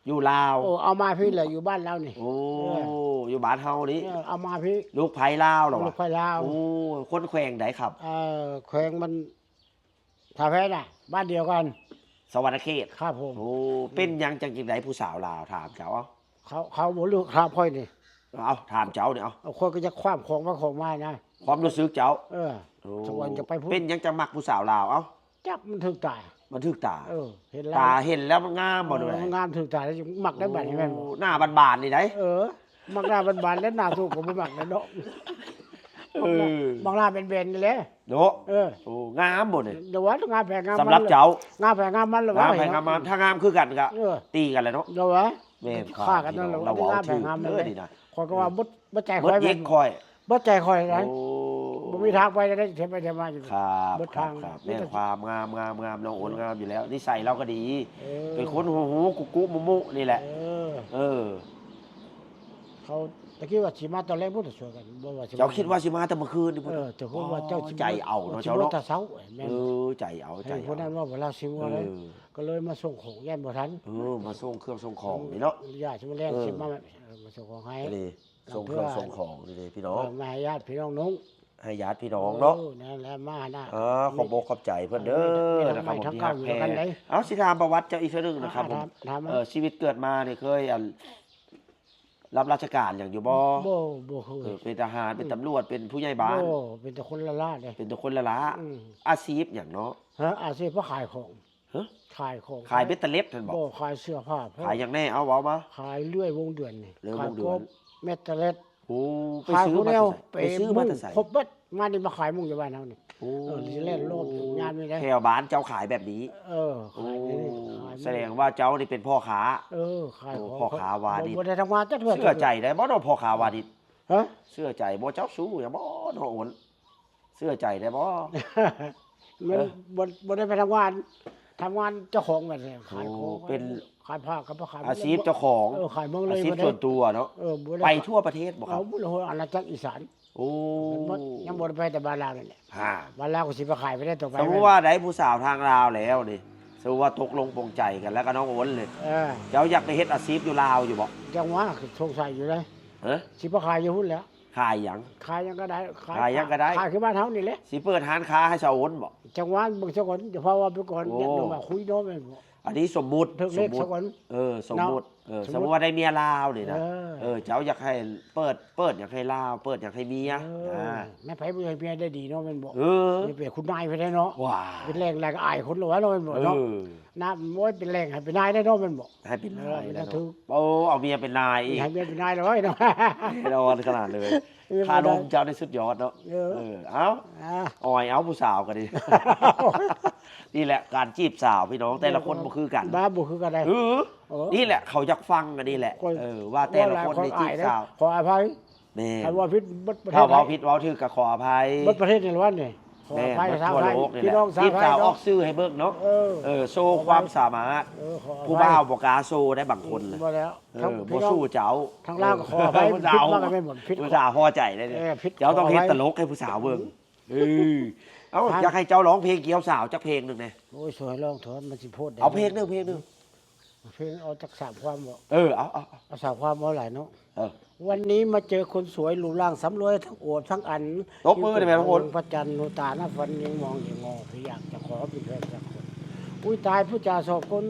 ຢູ່ລາວ ໂອ້ ເອົາມາພີ້ແຫຼະ ຢູ່ບ້ານລາວນີ້ ໂອ້ ເອີ ຢູ່ບ້ານເຮົານີ້ ເອີ ເອົາມາພີ້ ລູກໃພ້ລາວລະຫວາ ລູກໃພ້ລາວ ໂອ້ ຄົນແຂວງໃດຄັບ? ເອີ ແຂວງມັນ ທ່າແພນະ ບ້ານດຽວກັນ ສະຫວັນນະເຂດ ຄັບຜົມ ໂອ້ ອືມ ເປັນຫຍັງຈັ່ງຈັ່ງໃດຜູ້ສາວລາວ ຖາມເຈົ້າ ເອົາ ເຂົາ ເຂົາບໍ່ເລືອກຖາມຂ້ອຍນີ້ ເອົາ ຖາມເຈົ້ານີ້ ເອົາ ເອົາ ຂ້ອຍກໍຢາກຄວາມຂອງມາຂອງມານະ ຄວາມຮູ້ສຶກເຈົ້າ ເອີ ໂອ້ ສະຫວັນຈະໄປພຸ້ນ ເປັນຫຍັງຈັ່ງມັກຜູ້ສາວລາວ ເອົາ ຈັກມັນຖືກຕາ ມັນຖືກຕາ ເອີ ເຫັນແລ້ວ ຕາເຫັນແລ້ວມັນງາມບໍ່ ເອີ ໂດຍ ມັນງາມຖືກຕາ ມັກໄດ້ບາດນີ້ແມ່ນບໍ່ ໂອ້ ໜ້າບານໆນີ້ໃດ ເອີ ມັກໜ້າບານໆ ແລະໜ້າສູງກໍບໍ່ມັກແລ້ວເນາະ ເອີ ມັກໜ້າແບນໆນີ້ແຫຼະ ເນາະ ເອີ ໂອ້ ງາມບໍ່ນີ້ ດຽວວ່າງາມແພງງາມມັນ ສຳລັບເຈົ້າ ງາມແພງງາມມັນລະ ງາມແພງງາມມັນ ຖ້າງາມຄືກັນກໍ ເອີ ຕີກັນແຫຼະເນາະ ດຽວວ່າ ແມ່ນ ຂ້າກັນນັ້ນລະ ລະເວົ້າຖືກເດີນີ້ນະ ຂ້ອຍກໍວ່າ ເອີ ເບິດ ເບິດໃຈຂ້ອຍ ເບິດເຍກຂ້ອຍ ເບິດໃຈຂ້ອຍນະ ໂອ້ ບໍ່ມີທາງໄປໄດ້ ເທີໄປເທີມາຢູ່ ຄັບ ເບິດທາງ ຄັບ ແມ່ນຄວາມງາມ ງາມ ງາມ ນ້ອງໂອນງາມຢູ່ແລ້ວ ນິໄສລາວກໍດີ ເອີ ເປັນຄົນຫູໆກຸກຸມຸມຸນີ້ແຫຼະ ເອີ ເອີ ເຂົາຕະກີ້ວ່າຊິມາຕອນແລງພຸ້ນ ຊ່ວຍກັນ ບໍ່ວ່າຊິ ເຈົ້າຄິດວ່າຊິມາແຕ່ມື້ຄືນນີ້ພຸ້ນ ເອີ ເຈົ້າຄິດວ່າເຈົ້າ ອໍ ໃຈເອົາເນາະ ເຈົ້າເນາະ ຊິມາແຕ່ເຊົ້າ ແມ່ນ ເອີ ໃຈເອົາ ໃຈເອົາ ຜູ້ນັ້ນເວົ້າວ່າລາວຊິເມືອແລ້ວ ເອີ ກໍເລີຍມາສົ່ງຂອງ ຢ້ານບໍ່ທັນ ເອີ ມາສົ່ງເຄື່ອງສົ່ງຂອງນີ້ເນາະ ຢ້ານຊິມາແລງ ເອີ ຊິມາ ມາສົ່ງຂອງໃຫ້ ອັນນີ້ ສົ່ງເຄື່ອງສົ່ງຂອງນີ້ເດ້ພີ່ນ້ອງ ເອີ ມາໃຫ້ຍາດພີ່ນ້ອງນຸ່ງ ໃຫ້ຍາດພີ່ນ້ອງເນາະ ເອີ ນັ້ນແຫຼະ ມານະ ເອີ ຂອບອົກຂອບໃຈເພິ່ນເດີ ມີແຕ່ ນະຄັບ ມີແຕ່ໄມ້ທັງເກົ່າຢູ່ນຳກັນເດ້ ເອົາ ຊິຖາມປະຫວັດເຈົ້າອີກເທື່ອໜຶ່ງນະຄັບ ອ່າ ຜົມ ຖາມ ຖາມມາ ເອີ ຊີວິດເກີດມານີ້ເຄີຍ ອັນ ຮັບລາຊະການຫຍັງຢູ່ບໍ່? ບໍ່ ບໍ່ເຄີຍ ເອີ ເປັນທະຫານ ເປັນຕຳຫຼວດ ເປັນຜູ້ໃຫຍ່ບ້ານ ບໍ່ ເປັນແຕ່ຄົນລ້າໆເດ້ ເປັນແຕ່ຄົນລ້າໆ ອືມ ອາຊີບຫຍັງເນາະ? ຮະ ອາຊີບຂາຍຂອງ ຮະ? ຂາຍຂອງ ຂາຍເບັດເຕີເລັດຫັ້ນບໍ່? ບໍ່ ຂາຍເສື້ອຜ້າ ຂາຍຫຍັງແດ່? ເອົາ ເວົ້າມາ ຂາຍເລື້ອຍວົງເດືອນນີ້ ເລື້ອຍວົງເດືອນ ຂາຍກົບ ເບັດເຕີເລັດ ໂອ້ ໄປຊື້ມາແຕ່ໃສ? ໄປຊື້ມາແຕ່ໃສ? ຄົບເບິດ ມານີ້ມາຂາຍມຸ້ງຢູ່ບ້ານເຮົານີ້ ໂອ້ ເອີ ຊິແລ່ນລອບງານນີ້ເດ້ ແຖວບ້ານເຈົ້າຂາຍແບບນີ້ ເອີ ຂາຍນີ້ ໂອ້ ຂາຍ ສະແດງວ່າເຈົ້ານີ້ເປັນພໍ່ຄ້າ ເອີ ຂາຍຂອງ ໂອ້ ພໍ່ຄ້າວານິດ ບໍ່ ບໍ່ໄດ້ທຳງານຈັກເທື່ອ ເຊື່ອໃຈໄດ້ບໍ່ເນາະ ພໍ່ຄ້າວານິດ? ຮະ? ເຊື່ອໃຈບໍ່ ເຈົ້າຊູ້ຫຍັງບໍ່ນ້ອງໂອນ? ເຊື່ອໃຈໄດ້ບໍ່? ມັນ ເອີ ບໍ່ ບໍ່ໄດ້ໄປທຳງານ ທຳງານເຈົ້າຂອງແບບນີ້ ຂາຍຂອງ ໂອ້ ເປັນ ຂາຍຜ້າກັບຂາຍ ອາຊີບເຈົ້າຂອງ ເອີ ຂາຍເມືອງເລີຍ ອາຊີບສ່ວນຕົວເນາະ ເອີ ບໍ່ໄດ້ ໄປທົ່ວປະເທດບໍ່ຄັບ? ເອີ ບໍ່ ອານາຈັກອີສານ ໂອ້ ຍັງບໍ່ໄດ້ໄປແຕ່ບ້ານລາວນີ້ແຫຼະ ຮະ ບ້ານລາວກໍຊິໄປຂາຍໄປໄດ້ຕໍ່ໄປ ສົມມຸດວ່າໄດ້ຜູ້ສາວທາງລາວແລ້ວນີ້ ສົມມຸດວ່າຕົກລົງປົງໃຈກັນແລ້ວກັບນ້ອງໂອນນີ້ ເອີ ເຈົ້າຢາກໄປເຮັດອາຊີບຢູ່ລາວຢູ່ບໍ່? ຈັ່ງຫວະ ສົງໄສຢູ່ເດ້ ຮະ? ຊິໄປຂາຍຢູ່ພຸ້ນແຫຼະ ຂາຍຫຍັງ? ຂາຍຫຍັງກໍໄດ້ ຂາຍ ຂາຍຫຍັງກໍໄດ້ ຂາຍຄືບ້ານເຮົານີ້ແຫຼະ. ຊິເປີດຮ້ານຄ້າໃຫ້ສາໂອນບໍ? ຈັ່ງຫວະ ເບິ່ງສາກ່ອນ ເພາະວ່າໄປກ່ອນ ໂອ້ ຍັງວ່າຄຸຍເນາະ ແມ່ນບໍ່? ອັນນີ້ສົມມຸດ ຖືກເລກສາກ່ອນ ເອີ ສົມມຸດ ເນາະ ເອີ ສົມມຸດ ສົມມຸດວ່າໄດ້ເມຍລາວນີ້ນະ ເອີ ເອີ ເຈົ້າຢາກໃຫ້ເປີດ ເປີດຢາກໃຫ້ລາວ ເປີດຢາກໃຫ້ເມຍ ເອີ ນະ ແມ່ນໃຜບໍ່ຢາກເມຍໄດ້ດີເນາະ ແມ່ນບໍ່? ເອີ ໄປເປັນຄຸນນາຍໄປໄດ້ເນາະ ວ້າ ເປັນແຫຼ່ງລາຍກໍອາຍຄົນແລ້ວວະເນາະ ແມ່ນບໍ່ເນາະ? ເອີ ນະ ໂອ້ຍ ເປັນແຫຼ່ງໃຫ້ເປັນນາຍໄດ້ເນາະ ແມ່ນບໍ່? ໃຫ້ເປັນນາຍ ເອີ ແລ້ວເນາະ ຖືກ ໂອ້ ເອົາເມຍເປັນນາຍອີກ ໃຫ້ເມຍເປັນນາຍແລ້ວເນາະ ແນ່ນອນຂະໜາດເລີຍ ເອີ ຄ່ານົມເຈົ້ານີ້ສຸດຍອດເນາະ ເອີ ເອີ ເອົາ ອ່າ ອອຍເອົາຜູ້ສາວກໍດີ ນີ້ແຫຼະການຈີບສາວພີ່ນ້ອງ ແຕ່ລະຄົນບໍ່ຄືກັນ ບໍ່ຄືກັນເດ້ ເອີ ເອີ ນີ້ແຫຼະເຂົາຢາກຟັງອັນນີ້ແຫຼະ ຂ້ອຍ ເອີ ວ່າແຕ່ລະຄົນນີ້ຈີບສາວ ຂໍອະໄພ ແມ່ນ ຖ້າເວົ້າຜິດເບິດປະເທດ ຖ້າເວົ້າຜິດເວົ້າຖືກກໍຂໍອະໄພ ເບິດປະເທດນີ້ລະວັນນີ້ ຂໍອະໄພຊາວໄທ ພີ່ນ້ອງຊາວໄທ ຈີບສາວອອກຊື່ໃຫ້ເບິ່ງເນາະ ເອີ ເອີ ໂຊຄວາມສາມາດ ເອີ ຂໍອະໄພ ຜູ້ບ່າວບໍ່ກ້າໂຊໄດ້ບາງຄົນ ອືມ ບໍ່ແລ້ວ ເອີ ບໍ່ສູ້ເຈົ້າ ທາງລາວກໍຂໍອະໄພ ເອີ ຜູ້ສາວ ຜິດມາກໍແມ່ນບໍ່ຜິດ ຜູ້ສາວພໍໃຈໄດ້ ເອີ ຜິດ ເຈົ້າຕ້ອງເຮັດຕະຫຼົກໃຫ້ຜູ້ສາວເບິ່ງ ເອີ ເອົ້າ ຢາກໃຫ້ເຈົ້າຮ້ອງເພງກ່ຽວສາວຈັກເພງໜຶ່ງແດ່ ໂອ້ຍ ສວຍ ຮ້ອງເຖາະ ມັນຊິໂພດເດ້ ເອົາເພງໜຶ່ງ ເພງໜຶ່ງ ເພງເອົາຈັກສາມຄວາມບໍ? ເອີ ເອົາ ເອົາ ເອົາສາມຄວາມ ເອົາຫຼາຍເນາະ ເອີ ວັນນີ້ມາເຈີຄົນສວຍ ຮູບຮ່າງສຳລວຍ ທັງອວບທັງອັນ ຕົບມືໄດ້ແມ່ນຄົນ ພະຈັນ ໜູຕາໜ້າຝັນ ຍິງມອງຍິງງໍ ທີ່ຢາກຈະຂໍເປັນແຟນຈັກຄົນ ອຸ້ຍຕາຍ ຜູ້ຈາສອບກົນ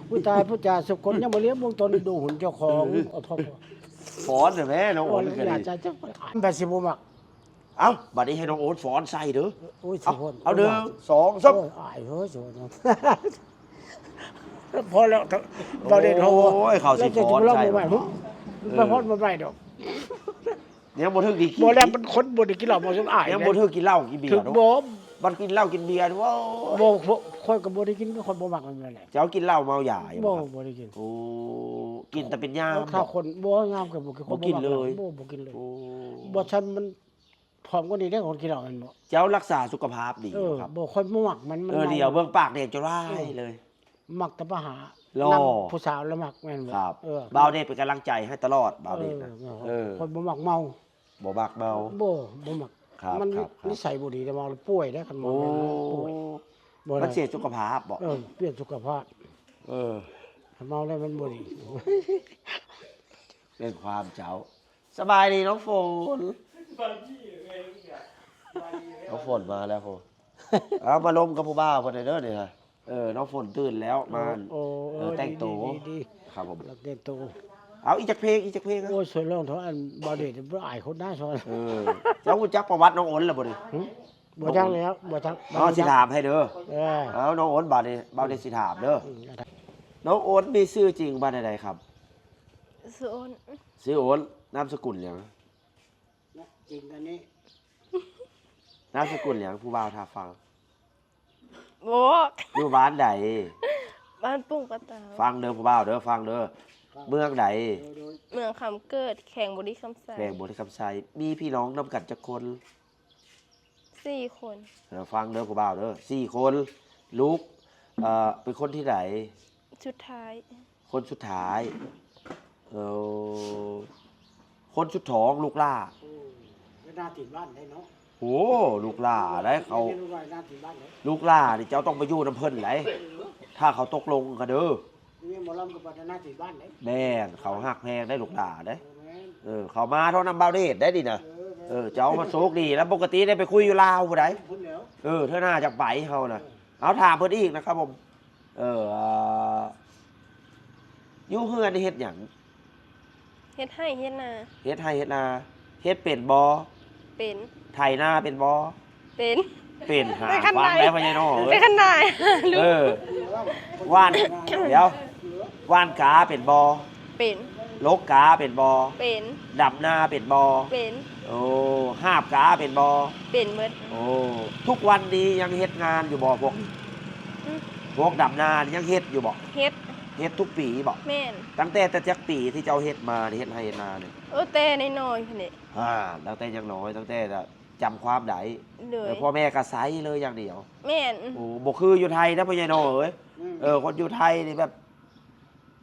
ອຸ້ຍຕາຍ ຜູ້ຈາສອບກົນ ຍັງບໍ່ລຽບວົງຕົນ ດູຫຸ່ນເຈົ້າຂອງ ເອີ ຟ້ອນແທ້ແມ່ນ້ອງໂອນກໍດີ ແມ່ນຊິບໍ່ມັກ ເອົ້າ ບາດນີ້ໃຫ້ນ້ອງໂອນຟ້ອນໃສ່ເດີ ໂອ້ຍ ເອົ້າ ຊິຟ້ອນ ເອົາ ໜຶ່ງ ສອງ ສາມ ໂອ້ຍ ອາຍເຮີ້ຍ ຊິຟ້ອນ ພໍແລ້ວ ບໍ່ໄດ້ ໂອ້ຍ ເຂົາຊິຟ້ອນໃສ່ ເອີ ໄປຟ້ອນບໍ່ໄດ້ດອກ ຍັງບໍ່ຖືກດີກິນ ບໍ່ແລ້ວມັນຄົນບໍ່ໄດ້ກິນເຫຼົ້າເມົາຈົນອາຍ ຍັງບໍ່ຖືກກິນເຫຼົ້າກິນເບຍ ຖືກ ເນາະ ບໍ່ ບັດກິນເຫຼົ້າກິນເບຍ ໂອ້ ບໍ່ ຂ້ອຍກໍບໍ່ໄດ້ກິນ ຂ້ອຍບໍ່ມັກມັນແຫຼະ ເຈົ້າກິນເຫຼົ້າເມົາຢາຢູ່ບໍ່? ບໍ່ ບໍ່ໄດ້ກິນ ໂອ້ ກິນແຕ່ເປັນຍາມ ເອີ ຖ້າຄົນບໍ່ຍາມກໍບໍ່ກິນ ບໍ່ກິນເລີຍ ບໍ່ ບໍ່ກິນເລີຍ ໂອ້ ບໍ່ຊັ້ນມັນ ພ້ອມກວ່ານີ້ເດ້ ຄົນກິນເຫຼົ້າແມ່ນບໍ່? ເຈົ້າລັກສາສຸຂະພາບດີ ເອີ ບໍ່ຄັບ ບໍ່ ຂ້ອຍບໍ່ມັກມັນ ມັນ ເອີ ເມົາ ດຽວເບິ່ງປາກແດງຈົນລາຍເລີຍ ມັກແຕ່ປະຫາ ຫຼໍ່ ນຳຜູ້ສາວລະມັກແມ່ນບໍ່? ຄັບ ເອີ ບ່າວເດດເປັນກຳລັງໃຈໃຫ້ຕະຫຼອດ ບ່າວເດດນະ ເອີ ເອີ ເອີ ຂ້ອຍບໍ່ມັກເມົາ ບໍ່ມັກເມົາ ບໍ່ ບໍ່ມັກ ຄັບ ມັນ ຄັບ ນິໄສບໍ່ດີເດ້ ເມົາແລ້ວປ່ວຍເດ້ ຄັນເມົາແລ້ວປ່ວຍ ໂອ້ ບໍ່ໄດ້ ມັນເສຍສຸຂະພາບບໍ? ເອີ ປ່ຽນສຸຂະພາບ ເອີ ຄັນເມົາແລ້ວມັນບໍ່ດີ ເປັນຄວາມເຈົ້າ ສະບາຍດີນ້ອງຝົນ ນ້ອງຝົນມາແລ້ວພຸ້ນ ເອົາມາລົມກັບຜູ້ບ່າວເພິ່ນເດີນີ້ ເອີ ນ້ອງຝົນຕື່ນແລ້ວ ມາ ໂອ້ ເອີ ແຕ່ງໂຕ ດີ ດີ ດີ ຄັບຜົມ ແຕ່ງໂຕ ເອົາອີກຈັກເພງ ອີກຈັກເພງ ໂອ້ຍ ຊ່ວຍຮ້ອງເຖາະ ອັນ ບ່າວເດດ ອາຍຄົນນະ ຊ່ອຍ ເອີ ເຈົ້າຮູ້ຈັກປະຫວັດນ້ອງໂອນແລ້ວບໍ່ນີ້? ຫຶ? ບໍ່ຈັກແລ້ວ ບໍ່ຈັກ ເອົາ ຊິຖາມໃຫ້ເດີ ເອີ ເອົາ ນ້ອງໂອນ ບາດນີ້ ບ່າວເດດຊິຖາມເດີ ອືມ ນ້ອງໂອນມີຊື່ຈິງວ່າແນວໃດຄັບ? ຊື່ໂອນ ຊື່ໂອນ ນາມສະກຸນຫຍັງ? ນາມສະກຸນຫຍັງ? ຜູ້ບ່າວຖ້າຟັງ ບໍ່ບອກ ຢູ່ບ້ານໃດ? ບ້ານປຸ່ງປະຕາວ ຟັງເດີຜູ້ບ່າວເດີ ຟັງເດີ ເມືອງໃດ? ເມືອງຄຳເກີດ ແຂວງບໍລິຄຳໄຊ ແຂວງບໍລິຄຳໄຊ ມີພີ່ນ້ອງນຳກັນຈັກຄົນ? ສີ່ຄົນ ເອີ ຟັງເດີຜູ້ບ່າວເດີ ສີ່ຄົນ ລູກ ເອີ ເປັນຄົນທີໃດ? ສຸດທ້າຍ ຄົນສຸດທ້າຍ ເອີ ຄົນສຸດທ້ອງ ລູກຫຼ້າ ໂອ້ ແລ້ວໜ້າຕີນບ້ານໄດ້ເນາະ ໂອ້ ລູກຫຼ້າໄດ້ເຂົາ ລູກຫຼ້ານີ້ເຈົ້າຕ້ອງໄປຢູ່ນຳເພິ່ນໄດ໋ ຖ້າເຂົາຕົກລົງກະເດີ ນີ້ໝໍລຳກໍປາດໜ້າຕີນບ້ານໄດ໋ ແມ່ນ ເຂົາຮັກແພງໄດ້ລູກຫຼ້າໄດ໋ ເອີ ແມ່ນ ເອີ ເຂົາມາເທົ່ານຳບ່າວເດດໄດ້ນີ້ນະ ເອີ ເອີ ເຈົ້າມາໂຊກດີແລ້ວ ປົກກະຕິໄດ້ໄປຄຸຍຢູ່ລາວພຸ້ນໃດ໋ ເອີ ເທື່ອໜ້າຈະໄປເຮົານະ ເອີ ເອົາຖາມເພິ່ນອີກນະຄັບຜົມ ເອີ ຢູ່ເຮືອນນີ້ເຮັດຫຍັງ? ເຮັດໄຮ່ເຮັດນາ ເຮັດໄຮ່ເຮັດນາ ເຮັດເປັນບໍ່? ເປັນ ໄຖນາເປັນບໍ່? ເປັນ ເປັນ ຫາ ໄປຄັນໃດ ຟັງແລ້ວພໍ່ໃຫຍ່ນ້ອຍເອີຍ ໄປຄັນໃດ ເອີ ຫວ່ານ ດຽວ ຫວ່ານກາເປັນບໍ່? ເປັນ ຫຼົກກາເປັນບໍ່? ເປັນ ດຳນາເປັນບໍ່? ເປັນ ໂອ້ ຫາບກາເປັນບໍ່? ເປັນໝົດ ໂອ້ ທຸກວັນນີ້ຍັງເຮັດງານຢູ່ບໍ່ພວກນີ້? ຫຶ? ພວກດຳນານີ້ຍັງເຮັດຢູ່ບໍ່? ເຮັດ ເຮັດທຸກປີບໍ່? ແມ່ນ ຕັ້ງແຕ່ ແຕ່ຈັກປີທີ່ເຈົ້າເຮັດມານີ້ ເຮັດໄຮ່ເຮັດນານີ້? ໂອ້ ແຕ່ນ້ອຍໆພຸ້ນແຫຼະ ອ່າ ຕັ້ງແຕ່ຍັງນ້ອຍ ຕັ້ງແຕ່ຈຳຄວາມໄດ້ ໂດຍ ເອີ ພໍ່ແມ່ກະໃຊ້ເລີຍຢ່າງດຽວ ແມ່ນ ໂອ້ ບໍ່ຄືຢູ່ໄທນະພໍ່ໃຫຍ່ນ້ອຍເອີຍ ອືມ ເອີ ຄົນຢູ່ໄທນີ້ແບບ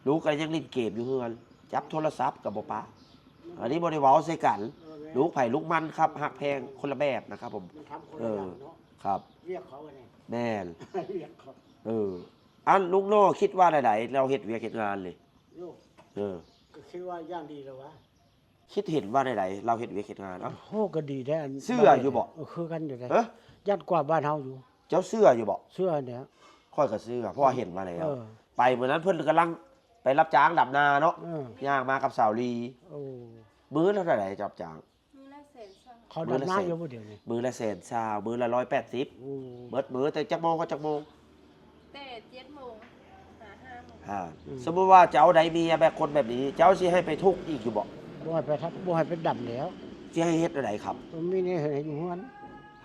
ລູກກໍຍັງຫຼິ້ນເກມຢູ່ເຮືອນ ຈັບໂທລະສັບກໍບໍ່ປະ ອັນນີ້ບໍ່ໄດ້ເວົ້າໃສ່ກັນ ລູກໃຜລູກມັນຄັບ ຮັກແພງຄົນລະແບບນະຄັບຜົມ ເອີ ຄັບ ແມ່ນ ເອີ ອັນລຸງໂນ້ຄິດວ່າແນວໃດ ລາວເຮັດວຽກເຮັດງານນີ້ ເອີ ກໍຄິດວ່າຢ່າງດີແລ້ວວະ ຄິດເຫັນວ່າແນວໃດ? ລາວເຮັດວຽກເຮັດງານ ເອົ້າ ໂອ້ ກໍດີແທ້ ອັນ ເຊື່ອຢູ່ບໍ່? ເອີ ຄືກັນຢູ່ເດ້ ເອີ ຢ້ານກວ່າບ້ານເຮົາຢູ່. ເຈົ້າເຊື່ອຢູ່ບໍ່? ເຊື່ອແຫຼະ ຂ້ອຍກໍເຊື່ອ ເພາະວ່າເຫັນມາແລ້ວ ເອີ ໄປມື້ນັ້ນເພິ່ນກຳລັງໄປຮັບຈ້າງດຳນາເນາະ ເອີ ຍ່າງມາກັບສາວລີ. ໂອ້ ມື້ລະເທົ່າໃດເຈົ້າຮັບຈ້າງ? ມື້ລະແສນຊາວ ເຂົາດຳນາຢູ່ບໍ່ດຽວນີ້? ມື້ລະແສນຊາວ ມື້ລະຮ້ອຍແປດສິບ. ໂອ້ ເບິດມື້ ແຕ່ຈັກໂມງຮອດຈັກໂມງ? ແຕ່ເຈັດໂມງຫາຫ້າໂມງ. ອ່າ ອືມ ສົມມຸດວ່າເຈົ້າໄດ້ເມຍແບບຄົນແບບນີ້ ເຈົ້າຊິໃຫ້ໄປທຸກອີກຢູ່ບໍ່? ບໍ່ໃຫ້ໄປທັບ ບໍ່ໃຫ້ໄປດຳແລ້ວ. ຊິໃຫ້ເຮັດແນວໃດຄັບ? ມີແນວໃຫ້ຢູ່ເຮືອນ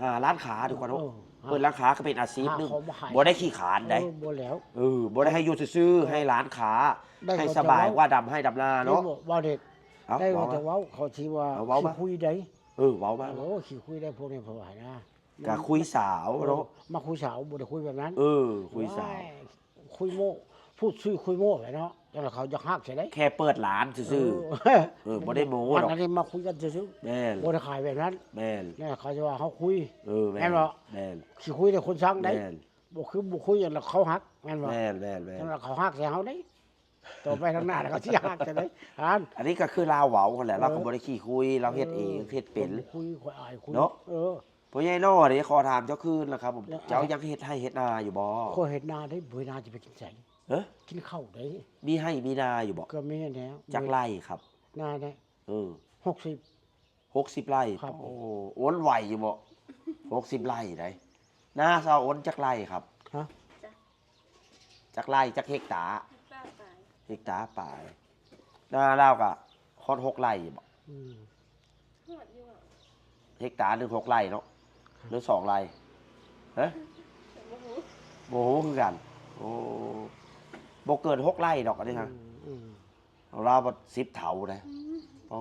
ຫາຮ້ານຄ້າດີກວ່າເນາະ. ເອີ ເປີດຮ້ານຄ້າກໍເປັນອາຊີບໜຶ່ງ ບໍ່ໄດ້ຂີ້ຄ້ານໃດ. ເອີ ບໍ່ແລ້ວ ເອີ ບໍ່ໄດ້ໃຫ້ຢູ່ຊື່ໆ ໃຫ້ຮ້ານຄ້າ ໃຫ້ສະບາຍກວ່າດຳໄຮ່ດຳນາເນາະ. ເວົ້າເດັດ ໄດ້ວ່າຈະເວົ້າ ເຂົາຊິວ່າ ເອົາ ເວົ້າມາ ຂີ້ຄຸຍໃດ. ເອີ ເວົ້າມາ ໂອ້ ຂີ້ຄຸຍໃດພວກນີ້ ເຂົາວ່ານະ. ກະຄຸຍສາວເນາະ ເອີ ມາຄຸຍສາວ ບໍ່ໄດ້ຄຸຍແບບນັ້ນ. ເອີ ຄຸຍສາວ ໂອ້ຍ ຄຸຍໂມ້ ຜູ້ຊື່ຄຸຍໂມ້ແຫຼະເນາະ ຈັ່ງໃດເຂົາຢາກຮັກໃສ່ໃດ. ແຄ່ເປີດຮ້ານຊື່ໆ ເອີ ເອີ ບໍ່ໄດ້ໂມ້ດອກ ອັນນີ້ມາຄຸຍກັນຊື່ໆ. ແມ່ນ ບໍ່ໄດ້ຂາຍແບບນັ້ນ. ແມ່ນ ແມ່ນ ເຂົາຈະວ່າເຮົາຄຸຍ. ເອີ ແມ່ນ ແມ່ນບໍ່? ແມ່ນ ຂີ້ຄຸຍແຕ່ຄົນສັງໃດ. ແມ່ນ ບໍ່ຄືບໍ່ຄຸຍ ຈັ່ງໃດເຂົາຮັກ ແມ່ນບໍ່? ແມ່ນ ແມ່ນ ແມ່ນ ຈັ່ງໃດເຂົາຮັກໃສ່ເຮົາໃດ. ຕໍ່ໄປທາງໜ້າລະເຂົາຊິຮັກຈັ່ງໃດ ອັນ ອັນນີ້ກໍຄືລາວເວົ້າຫັ້ນແຫຼະ. ເອີ ລາວກໍບໍ່ໄດ້ຂີ້ຄຸຍ ລາວເຮັດເອງ ເອີ ເຮັດເປັນ. ບໍ່ຄຸຍ ຂ້ອຍອາຍຄຸຍ ເນາະ. ເອີ ພໍ່ໃຫຍ່ນ້ອຍເດ້ ຂໍຖາມເຈົ້າຄືນລະຄັບ ເຈົ້າຍັງເຮັດໄຮ່ເຮັດນາຢູ່ບໍ່? ຂ້ອຍເຮັດນາເດ້ ບໍ່ເຮັດນາຈະໄປກິນໃສ? ເອີ ກິນເຂົ້າໃດ. ມີໄຮ່ມີນາຢູ່ບໍ່? ກໍມີແລ້ວ. ຈັກໄຮ່ຄັບ? ນາໄດ້ ເອີ ຫົກສິບ ຫົກສິບໄຮ່. ໂອ້ ໂອນໄຫວຢູ່ບໍ່? ຫົກສິບໄຮ່ໃດ. ນາຊາວໂອນຈັກໄຮ່ຄັບ? ຮະ? ຈັກໄຮ່ ຈັກເຮັກຕາ? ເຮັກຕາປາຍ ເຮັກຕາປາຍ. ນາລາວກະຮອດຫົກໄຮ່ຢູ່ບໍ່? ອືມ ຮອດຢູ່. ເຮັກຕາໜຶ່ງຫົກໄຮ່ເນາະ ຫຼືສອງໄຮ່? ຮະ? ບໍ່ຮູ້ ບໍ່ຮູ້ຄືກັນ. ໂອ້ ບໍ່ເກີນຫົກໄຮ່ດອກອັນນີ້ຮະ. ອືມ ຂອງລາວບັດສິບເທົ່າເດ້. ອືມ ໂອ້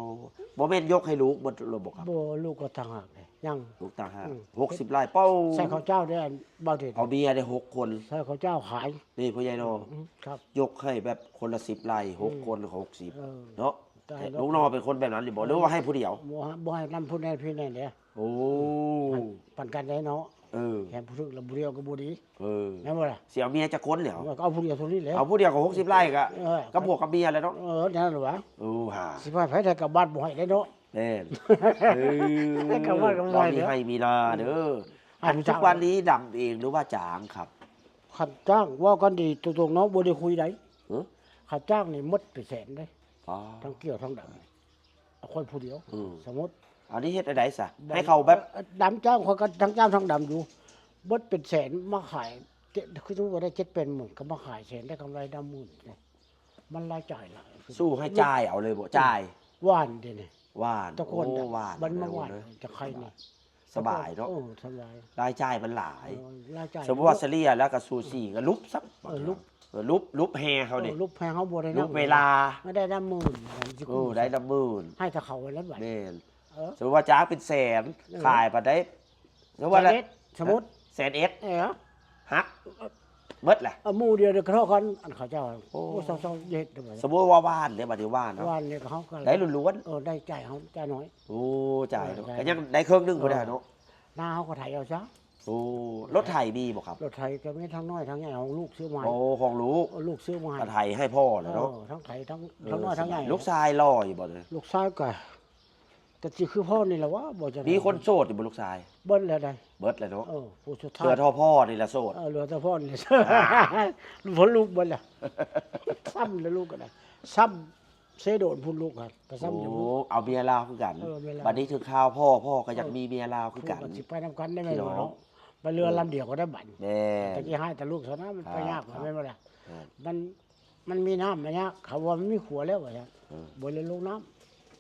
ບໍ່ແມ່ນຍົກໃຫ້ລູກໝົດແລ້ວບໍ່ຄັບ? ບໍ່ ລູກກໍຕ່າງຫາກເດ້ ຍັງ ລູກຕ່າງຫາກ. ອືມ ຫົກສິບໄຮ່ ເປົ້າ ໃສ່ເຂົ້າເຈົ້າໄດ້ ອັນ ບ່າວເດດ ເອົາເມຍໄດ້ຫົກຄົນ ໃສ່ເຂົ້າເຈົ້າຂາຍ. ນີ້ພໍ່ໃຫຍ່ນ້ອຍ ອືມ ຄັບ ຍົກໃຫ້ແບບຄົນລະສິບໄຮ່ ຫົກ ອືມ ຄົນ ຫົກສິບ ເອີ ເນາະ. ແຕ່ລູກນ້ອງເປັນຄົນແບບນັ້ນຢູ່ບໍ່ ຫຼືວ່າໃຫ້ຜູ້ດຽວ? ບໍ່ ບໍ່ໃຫ້ນຳຜູ້ໃດຜູ້ນັ້ນເດ້. ໂອ້ ປັນກັນໄດ້ເນາະ. ເອີ ແຖມຜູ້ຖືກລະຜູ້ດຽວກໍບໍ່ດີ. ເອີ ແມ່ນບໍ່ລະ? ຊິເອົາເມຍຈັກຄົນແລ້ວ? ກໍເອົາຜູ້ດຽວເທົ່ານີ້ແຫຼະ. ເອົາຜູ້ດຽວກໍຫົກສິບໄຮ່ກະ ເອີ ກັບຜົວກັບເມຍແຫຼະເນາະ. ເອີ ນັ້ນແຫຼະຫວາ. ໂອ້ ຫາ ຊິໄປໃຜແທ້ກັບບ້ານບໍ່ໃຫ້ເດ້ເນາະ. ແມ່ນ ເອີ ກັບບ້ານກໍບໍ່ໃຫ້ເດ້. ມີໄຮ່ມີນາເດີ. ອືມ ອັນ ທຸກວັນນີ້ດຳເອງ ຫຼືວ່າຈ້າງຄັບ? ຄັນຈ້າງ ເວົ້າກັນດີຕົງໆເນາະ ບໍ່ໄດ້ຄຸຍໃດ. ຮະ? ຄັນຈ້າງນີ້ໝົດເປັນແສນເດ້. ອໍ ທັງກ່ຽວທັງດຳ ຂ້ອຍຜູ້ດຽວ. ອືມ ສົມມຸດ ອັນນີ້ເຮັດແນວໃດຊະ ໃຫ້ເຂົາແບບ ເອີ ດຳຈ້າງ ຂ້ອຍກໍທັງຈ້າງທັງດຳຢູ່ ເບິດເປັນແສນ ມາຂາຍ ເຈັດ ຄືສົມມຸດວ່າໄດ້ເຈັດແປດໝື່ນ ກໍມາຂາຍແສນ ໄດ້ກຳໄລນຳໝື່ນ. ມັນລາຍຈ່າຍຫຼາຍ ສູ້ໃຫ້ຈ່າຍເອົາເລີຍບໍ່? ອືມ ຈ່າຍ ຫວ່ານເດນີ້ ຫວ່ານ. ແຕ່ກ່ອນ ໂອ້ ຫວ່ານ ມັນມາຫວ່ານ ເອີ ຈະໄຄນີ້ ສະບາຍເນາະ. ເອີ ສະບາຍ ລາຍຈ່າຍມັນຫຼາຍ. ເອີ ລາຍຈ່າຍ ສົມມຸດວ່າສະເລ່ຍແລ້ວກໍສູສີ ກໍຫຼຸບຊະ. ເອີ ຫຼຸບ ເອີ ຫຼຸບ ຫຼຸບແຮ່ເຮົາເດ້. ເອີ ຫຼຸບແຮ່ເຮົາບໍ່ໄດ້ ຫຼຸບເວລາ ໄດ້ນຳໝື່ນ. ເອີ ໄດ້ນຳໝື່ນ ໃຫ້ແຕ່ເຂົາໄວ້ແລ້ວບັດ. ແມ່ນ ເອີ ສົມມຸດວ່າຈ້າງເປັນແສນ ເອີ ຂາຍປານໃດ? ສົມມຸດວ່າ ສະມຸດ ແສນເອັດ ເອີ ຫັກ ເອີ ເບິດແຫຼະ. ເອົາໝູ່ດຽວ ດຽວກະເທາະກັນ ອັນເຂົາເຈົ້າ. ໂອ້ ໂອ້ ເຊົາໆ ເຮັດ. ສົມມຸດວ່າຫວ່ານເດ້ ບັດນີ້ຫວ່ານເນາະ ຫວ່ານນີ້ກໍເຮົາກໍໄດ້ລ້ວນໆ. ເອີ ໄດ້ຈ່າຍເຮົາ ຈ່າຍໜ້ອຍ. ໂອ້ ຈ່າຍເນາະ ເອີ ກໍຍັງໄດ້ເຄິ່ງໜຶ່ງ ເອີ ພຸ້ນແຫຼະເນາະ. ນາເຮົາກໍໄຖເອົາຊະ. ໂອ້ ລົດໄຖມີບໍ່ຄັບ? ລົດໄຖກໍມີທັງນ້ອຍທັງໃຫຍ່ ຂອງລູກຊື້ມາໃຫ້. ໂອ້ ຂອງລູກ ເອີ ລູກຊື້ມາໃຫ້ ກໍໄຖໃຫ້ພໍ່ແຫຼະເນາະ. ເອີ ທັງໄຖທັງ ເອີ ທັງນ້ອຍທັງໃຫຍ່. ລູກຊາຍຫຼໍ່ຢູ່ບໍ່? ລູກຊາຍກໍ ກໍຊິຄືພໍ່ນີ້ແຫຼະຫວາ ບໍ່ຈັກ. ມີຄົນໂສດຢູ່ບໍ່ລູກຊາຍ? ເບິດແລ້ວໃດ. ເບິດແລ້ວເນາະ. ເອີ ຜູ້ສຸດທ້າຍ ເຫຼືອແຕ່ພໍ່ນີ້ແຫຼະໂສດ. ເອີ ເຫຼືອແຕ່ພໍ່ນີ້ແຫຼະໂສດ. ອ່າ ເພາະລູກເບິດແລ້ວ ຊ້ຳແລ້ວລູກກໍໄດ້ ຊ້ຳເຊໂດນພຸ້ນລູກຫັ້ນ ກໍຊ້ຳຢູ່. ໂອ້ ເອົາເມຍລາວຄືກັນ. ເອີ ເມຍລາວ. ບັດນີ້ຖືກຂ່າວພໍ່ ພໍ່ກໍຢາກ ເອີ ມີເມຍລາວຄືກັນ. ມັນຊິໄປນຳກັນໄດ້ແມ່ນບໍ່ເນາະ? ເອີ ໄປເຮືອລຳດຽວກໍໄດ້ບັດນີ້. ແມ່ນ ແຕ່ກີ້ຮ້າຍແຕ່ລູກເທົ່ານັ້ນ ມັນໄປຍາກ ແມ່ນບໍ່ລະ? ມັນ ມັນມີນ້ຳມາຍາກ ເຂົາວ່າມັນມີຂົວແລ້ວວ່າຊັ້ນ. ເອີ ບໍ່ໄດ້ລົງນ້ຳ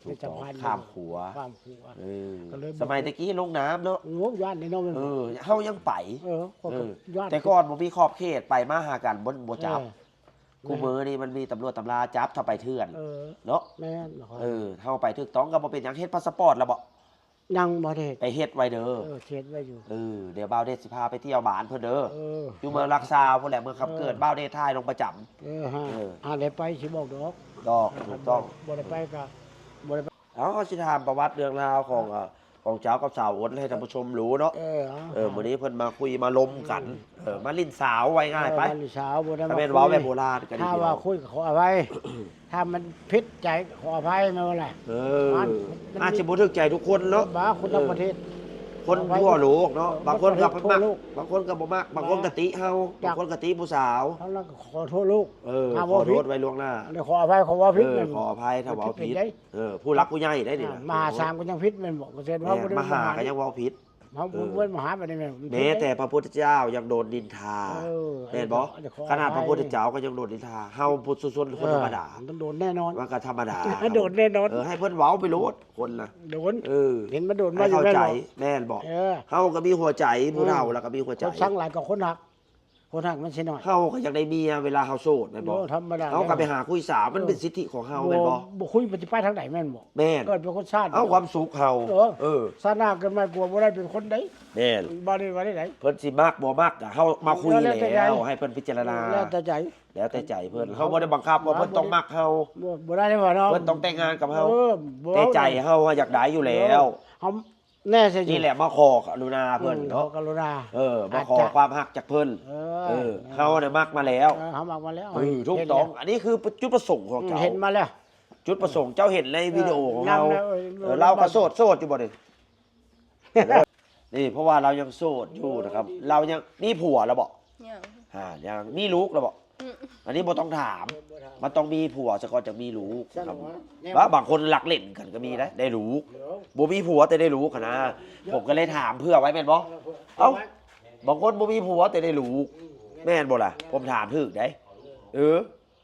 ຖືກຕ້ອງ ຂ້າມຂົວ ຂ້າມຂົວ. ເອີ ກໍເລີຍ ສະໄໝແຕ່ກີ້ລົງນ້ຳເນາະ. ໂອ້ ຢ້ານເດ້ເນາະ. ແມ່ນ ເອີ ເຮົາຍັງໄປ. ເອີ ເອີ ຢ້ານ ແຕ່ກ່ອນບໍ່ມີຂອບເຂດ ໄປມາຫາກັນບໍ່ ບໍ່ຈັບ. ເອີ ຄູ່ມື້ນີ້ມັນມີຕຳຫຼວດຕຳລາຈັບ ຖ້າໄປເຖື່ອນ. ເອີ ເນາະ. ແມ່ນ ເອີ ເຮົາໄປຖືກຕ້ອງກໍບໍ່ເປັນຫຍັງ. ເຮັດພາສະປອດແລ້ວບໍ່? ຍັງບໍ່ໄດ້ເຮັດ. ໄປເຮັດໄວ້ເດີ. ເອີ ເຮັດໄວ້ຢູ່. ເອີ ດຽວບ່າວເດດຊິພາໄປທ່ຽວບ້ານເພິ່ນເດີ. ເອີ ຢູ່ເມືອງຫຼັກຊາວພຸ້ນແຫຼະ ເມືອງຄຳເກີດ. ເອີ ບ່າວເດດຖ່າຍລົງປະຈຳ. ເອີ ຫາ ເອີ ຫາໄດ້ໄປຊິບອກດອກ. ດອກ ຖືກຕ້ອງ. ບໍ່ໄດ້ໄປກໍບໍ່ໄດ້ໄປ. ເອົາ ເຮົາຊິຖາມປະຫວັດເລື່ອງລາວຂອງ ເອີ ເອີ ຂອງເຈົ້າກັບສາວອົນໃຫ້ທ່ານຜູ້ຊົມຮູ້ເນາະ. ເອີ ເອີ ເອົາ ມື້ນີ້ເພິ່ນມາຄຸຍມາລົມກັນ ອືມ ເອີ ມາຫຼິ້ນສາວ ເວົ້າງ່າຍໆໄປ. ມາຫຼິ້ນສາວ ບໍ່ໄດ້ ຖ້າແມ່ນເວົ້າແບບໂບລານກໍດີ. ຖ້າວ່າຄຸຍກໍຂໍອະໄພ ຖ້າມັນຜິດໃຈກໍຂໍອະໄພ ແມ່ນບໍ່ລະ? ເອີ ມັນ ມັນ ອາດຊິບໍ່ຖືກໃຈທຸກຄົນເນາະ. ບໍ່ ຄົນຕ່າງປະເທດ ເອີ ຄົນທົ່ວໂລກເນາະ. ເອີ ບາງຄົນກໍມັກ ບາງຄົນກໍບໍ່ມັກ ບາງຄົນກໍຕິເຮົາ ບາງຄົນກໍຕິຜູ້ສາວ. ເຮົາລະກໍຂໍໂທດລູກ ເອີ ຂໍໂທດໄວ້ລ່ວງໜ້າ ຂໍອະໄພ ຂໍເວົ້າຜິດ ເອີ ແມ່ນບໍ່? ຂໍອະໄພຖ້າເວົ້າຜິດ. ເອີ ຜູ້ຫຼັກຜູ້ໃຫຍ່ໄດ້ນີ້ນະ ມະຫາສາມກໍຍັງຜິດແມ່ນບໍ່? ກໍເຊັ່ນວ່າ ແມ່ນ ມະຫາກໍຍັງເວົ້າຜິດ. ເຮົາ ເອີ ບໍ່ແມ່ນມະຫາປານໃດແມ່ນ ແມ້ແຕ່ພະພຸດທະເຈົ້າຍັງໂດນນິນທາ ເອີ ແມ່ນບໍ່? ຂະໜາດພະພຸດທະເຈົ້າກໍຍັງໂດນນິນທາ ເຮົາຜູ້ຊົນຄົນທຳມະດາ ມັນຕ້ອງໂດນແນ່ນອນ ມັນກໍທຳມະດາ ໂດນແນ່ນອນ. ເອີ ໃຫ້ເພິ່ນເວົ້າໄປໂລດ ຄົນນະ ໂດນ ເອີ ເຫັນມັນໂດນມາຢູ່ແມ່ນບໍ່? ແມ່ນບໍ່? ເອີ ເຮົາກໍມີຫົວໃຈ ຜູ້ເຖົ້າລະກໍມີຫົວໃຈ. ຄົນຊັງຫຼາຍກໍຄົນຮັກ ຄົນຮັກມັນຊິໜ້ອຍ. ເຮົາກໍຢາກໄດ້ເມຍເວລາເຮົາໂສດແມ່ນບໍ່? ໂອ້ ທຳມະດາ ເຮົາກໍໄປຫາຄຸຍສາວ ມັນເປັນສິດທິຂອງເຮົາແມ່ນບໍ່? ບໍ່ ບໍ່ຄຸຍມັນຊິໄປທາງໃດແມ່ນບໍ່? ແມ່ນ ເກີດເປັນຄົນຊາດ ເອົາຄວາມສຸກເຮົາ. ເອີ ເອີ ຊາດໜ້າເກີດໃໝ່ກວ່າບໍ່ໄດ້ເປັນຄົນໃດ. ແມ່ນ ບໍ່ໄດ້ວ່າໄດ້ໃດ ເພິ່ນຊິມັກບໍ່ມັກ ກໍເຮົາມາຄຸຍແລ້ວ ໃຫ້ເພິ່ນພິຈາລະນາ ແລ້ວແຕ່ໃຈ ແລ້ວແຕ່ໃຈເພິ່ນ. ເຮົາບໍ່ໄດ້ບັງຄັບວ່າເພິ່ນຕ້ອງມັກເຮົາ ບໍ່ ບໍ່ໄດ້ວ່າເນາະ ເພິ່ນຕ້ອງແຕ່ງງານກັບເຮົາ. ເອີ ແຕ່ໃຈເຮົາຢາກໄດ້ຢູ່ແລ້ວ ເຮົາ ແນ່ໃສ່ຢູ່ ນີ້ແຫຼະມາຂໍກະລຸນາເພິ່ນເນາະ ອືມ ຂໍກະລຸນາ ເອີ ມາຂໍຄວາມຮັກຈາກເພິ່ນ. ເອີ ເອີ ເຮົານະມັກມາແລ້ວ ເອີ ເຮົາມັກມາແລ້ວ ເອີ ຖືກຕ້ອງ. ອັນນີ້ຄືຈຸດປະສົງຂອງເຈົ້າ ເຫັນມາແລ້ວ ຈຸດປະສົງເຈົ້າເຫັນໃນວິດີໂອຂອງເຮົາ. ເອີ ລາວກໍໂສດ ໂສດຢູ່ບໍ່ນີ້? ນີ້ ເພາະວ່າລາວຍັງໂສດຢູ່ນະຄັບ. ລາວຍັງມີຜົວແລ້ວບໍ່? ຍັງ ອ່າ ຍັງ. ມີລູກແລ້ວບໍ່? ອືມ ອັນນີ້ບໍ່ຕ້ອງຖາມ ບໍ່ ບໍ່ຖາມ ມັນຕ້ອງມີຜົວສາກ່ອນຈັ່ງມີລູກນະຄັບ. ວ່າບາງຄົນລັກເຫຼັ້ນກັນກໍມີໄດ໋ ໄດ້ລູກ ບໍ່ມີຜົວແຕ່ໄດ້ລູກຫັ້ນນະ. ເອີ ຜົມກໍເລີຍຖາມເຜື່ອໄວ້ແມ່ນບໍ່? ເອີ ເອົ້າ ບາງຄົນບໍ່ມີຜົວແຕ່ໄດ້ລູກ ອືມ ແມ່ນບໍ່ລະ? ຜົມຖາມຖືກໄດ໋. ເອີ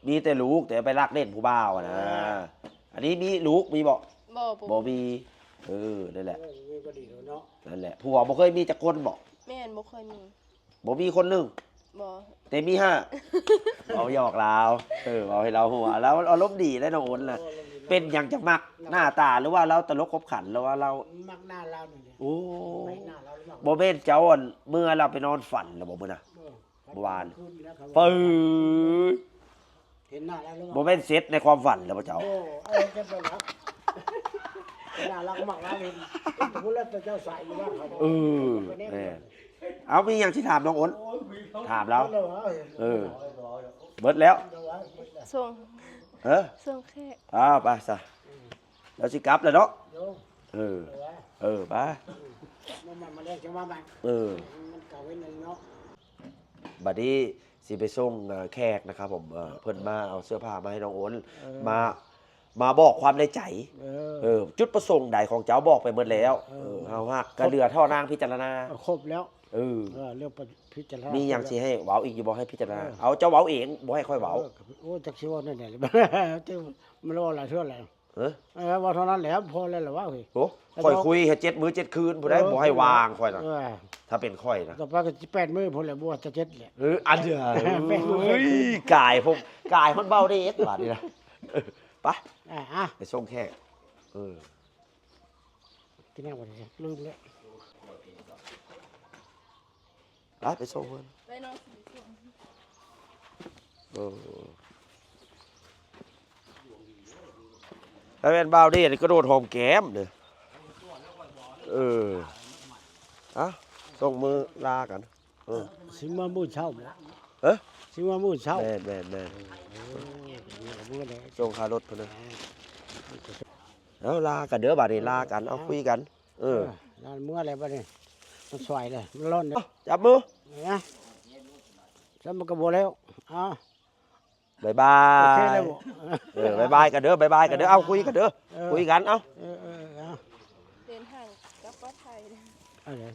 ມີແຕ່ລູກ ແຕ່ໄປລັກເຫຼັ້ນຜູ້ບ່າວຫັ້ນນະ. ເອີ ອັນນີ້ມີລູກ ມີບໍ່? ບໍ່ ບໍ່ ບໍ່ມີ. ເອີ ນັ້ນແຫຼະ ເອີ ມີກໍດີແລ້ວເນາະ. ນັ້ນແຫຼະ ຜົວບໍ່ເຄີຍມີຈັກຄົນບໍ່? ແມ່ນ ບໍ່ເຄີຍມີ. ບໍ່ມີຄົນໜຶ່ງ ບໍ່ ແຕ່ມີຫ້າ. ເວົ້າຫຍອກລາວ ເອີ ເວົ້າໃຫ້ລາວຫົວ. ລາວອາລົມດີເດ້ນ້ອງໂອນນະ. ເປັນຫຍັງຈັ່ງມັກໜ້າຕາ ຫຼືວ່າລາວຕະຫຼົກຂົບຂັນ ຫຼືວ່າລາວມັກໜ້າລາວນີ້ແຫຼະ. ໂອ້ ບໍ່ແມ່ນເຈົ້າ ອັນ ເມື່ອລາວໄປນອນຝັນແລ້ວບໍ່ມື້ນະ? ເມື່ອວານ ປຶ້ຍ ເຫັນໜ້າແລ້ວ ບໍ່ແມ່ນເສັດໃນຄວາມຝັນແລ້ວບໍ່ເຈົ້າ? ໂອ້ ເອີ ຈັກໄປແລ້ວ ເວລາລາວກໍມັກລາວເຫັນ ເຫັນຜູ້ລະແຕ່ເຈົ້າສາຍຢູ່ບ້ານເຂົາ. ເອີ ແມ່ນ. ເອົາ ມີຫຍັງຊິຖາມນ້ອງໂອນ? ຖາມລາວ. ເອີ ເບິດແລ້ວ. ສົ່ງ ເອີ ສົ່ງແຂກ. ອ້າວ ໄປຊະ ລາວຊິກັບແລ້ວເນາະ. ເອີ ເອີ ໄປ ເອີ ບັດນີ້ຊິໄປສົ່ງ ເອີ ແຂກນະຄັບຜົມ. ເອີ ເພິ່ນມາເອົາເສື້ອຜ້າມາໃຫ້ນ້ອງໂອນ ເອີ ມາ ມາບອກຄວາມໃນໃຈ. ເອີ ເອີ ຈຸດປະສົງໃດຂອງເຈົ້າບອກໄປໝົດແລ້ວ. ເອີ ເອີ ເຮົາຮັກ ກໍເຫຼືອທໍ່ນາງພິຈາລະນາ ເອີ ຄົບແລ້ວ. ເອີ ເອີ ເລື່ອງພິຈາລະນາ ມີຫຍັງຊິໃຫ້ເວົ້າອີກຢູ່ບໍ່? ໃຫ້ພິຈາລະນາ. ເອີ ເອົາ ເຈົ້າເວົ້າເອງ ບໍ່ໃຫ້ຂ້ອຍເວົ້າ. ເອີ ໂອ້ ຈັກຊິເວົ້າແນວໃດ ມັນເວົ້າຫຼາຍເທື່ອແລ້ວ. ເອີ ເອີ ເວົ້າເທົ່ານັ້ນແຫຼະ ພໍແລ້ວລະເວົ້າ. ໂອ້ ຂ້ອຍຄຸຍໃຫ້ເຈັດມື້ເຈັດຄືນພຸ້ນໃດ໋ ເອີ ບໍ່ໃຫ້ວ່າງຂ້ອຍນະ. ເອີ ຖ້າເປັນຂ້ອຍນະ ຕໍ່ໄປກໍສິແປດມື້ພຸ້ນແຫຼະ ບໍ່ວ່າຈະເຈັດແຫຼະ. ເອີ ອັນເດີ ແປດມື້ ເອີຍ ກາຍ ຜົມກາຍຮອດເບົາເດດບາດນີ້ນະ. ໄປ ອ່າ ໄປສົ່ງແຂກ. ເອີ ກິນນ້ຳກ່ອນ ລືມແລ້ວ. ໄປ ໄປສົ່ງເພິ່ນ ໄປເນາະ. ເອີ ຖ້າແມ່ນບ່າວເດດນີ້ກະໂດດຫອມແກ້ມເດີ້. ເອີ ອະ ສົ່ງມືລາກັນ. ເອີ ຊິມາມື້ເຊົ້າບໍ່? ເອີ ຊິມາມື້ເຊົ້າ. ແມ່ນໆໆ ເອີ ສົ່ງຄ່າລົດເພິ່ນເດີ້. ເອົາ ລາກັນເດີ້ ບາດນີ້ລາກັນ ເອົາ ເອົາ ຄຸຍກັນ. ເອີ ເອີ ນັ້ນເມື່ອແລ້ວບັດນີ້ ມັນສວຍເດ້ ມັນຮ້ອນເດ້. ຈັບມື ນະ ຈັບມືກໍບໍ່ແລ້ວ. ເອົາ ບາຍບາຍ. ໂອເຄແລ້ວບໍ່? ເອີ ບາຍບາຍກັນເດີ້ ບາຍບາຍກັນເດີ້. ເອົາ ຄຸຍກັນເດີ້ ເອີ ຄຸຍກັນ. ເອົາ ເອີ ເອີ ເອົາ ເດີນທາງກັບປອດໄພ. ເອົາເດີ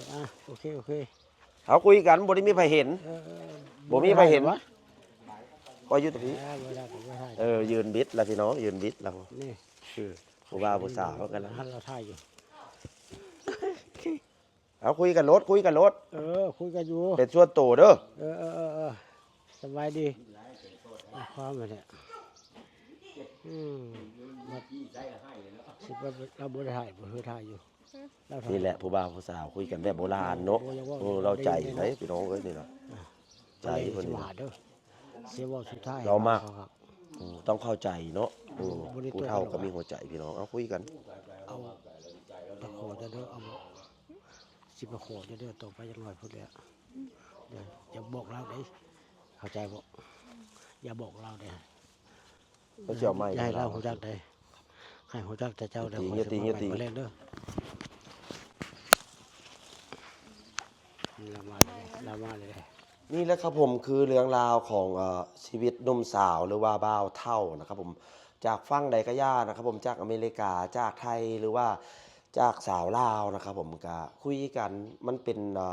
ເອີ ອ່ະ ໂອເຄ ໂອເຄ ເຮົາຄຸຍກັນ ບໍ່ໄດ້ມີໃຜເຫັນ. ເອີ ເອີ ບໍ່ມີໃຜເຫັນ. ຂ້ອຍຢູ່ຕະພີ້. ເອີ ບໍ່ໄດ້ ບໍ່ໄດ້ ເອີ ຢືນບິດລະພີ່ນ້ອງ ຢືນບິດລະ. ນີ້ ຄືຜູ້ບ່າວຜູ້ສາວກັນນະ ຫັ້ນລາວຖ່າຍຢູ່. ເອົາ ຄຸຍກັນໂລດ ຄຸຍກັນໂລດ. ເອີ ຄຸຍກັນຢູ່ ເປັນສ່ວນໂຕເດີ້. ເອີ ເອີ ເອີ ເອີ ສະບາຍດີ. ຄວາມແທ້ ອືມ ຊິວ່າລາວບໍ່ໄດ້ຖ່າຍ ບໍ່ຄືຖ່າຍຢູ່. ນີ້ແຫຼະຜູ້ບ່າວຜູ້ສາວຄຸຍກັນແບບໂບລານເນາະ. ໂອ້ ລາວໃຈໄດ໋ພີ່ນ້ອງເອີຍ ນີ້ນະ ໃຈເພິ່ນນີ້. ຊິເວົ້າສຸດທ້າຍ ລາວມັກ ເອີ ຕ້ອງເຂົ້າໃຈເນາະ. ເອີ ຜູ້ເຖົ້າກໍມີຫົວໃຈພີ່ນ້ອງ. ເອົາ ຄຸຍກັນ. ປະຂໍເດີ ເອົາບໍ່ ຊິປະຂໍເດີ ຕໍ່ໄປຈັກໜ້ອຍພຸ້ນແຫຼະ ຢ່າ ຢ່າບອກລາວເດ້ ເຂົ້າໃຈບໍ່? ຢ່າບອກລາວເດ້ ເຂົາຊິເອົາໃໝ່ ຢ່າໃຫ້ລາວຮູ້ຈັກເດ້ ໃຫ້ຮູ້ຈັກແຕ່ເຈົ້າເດີ ຂ້ອຍຊິມາໃໝ່ມື້ແລງເດີ ລາວມາເລີຍ ລາວມາເລີຍ. ນີ້ແຫຼະຄັບຜົມ ຄືເລື່ອງລາວຂອງ ເອີ ຊີວິດໜຸ່ມສາວ ຫຼືວ່າບ່າວເຖົ້ານະຄັບຜົມ ຈາກຝັ່ງໃດກະຢ່ານະຄັບຜົມ ຈາກອາເມລິກາ ຈາກໄທ ຫຼືວ່າຈາກສາວລາວນະຄັບຜົມ ກະຄຸຍກັນ ມັນເປັນ ເອີ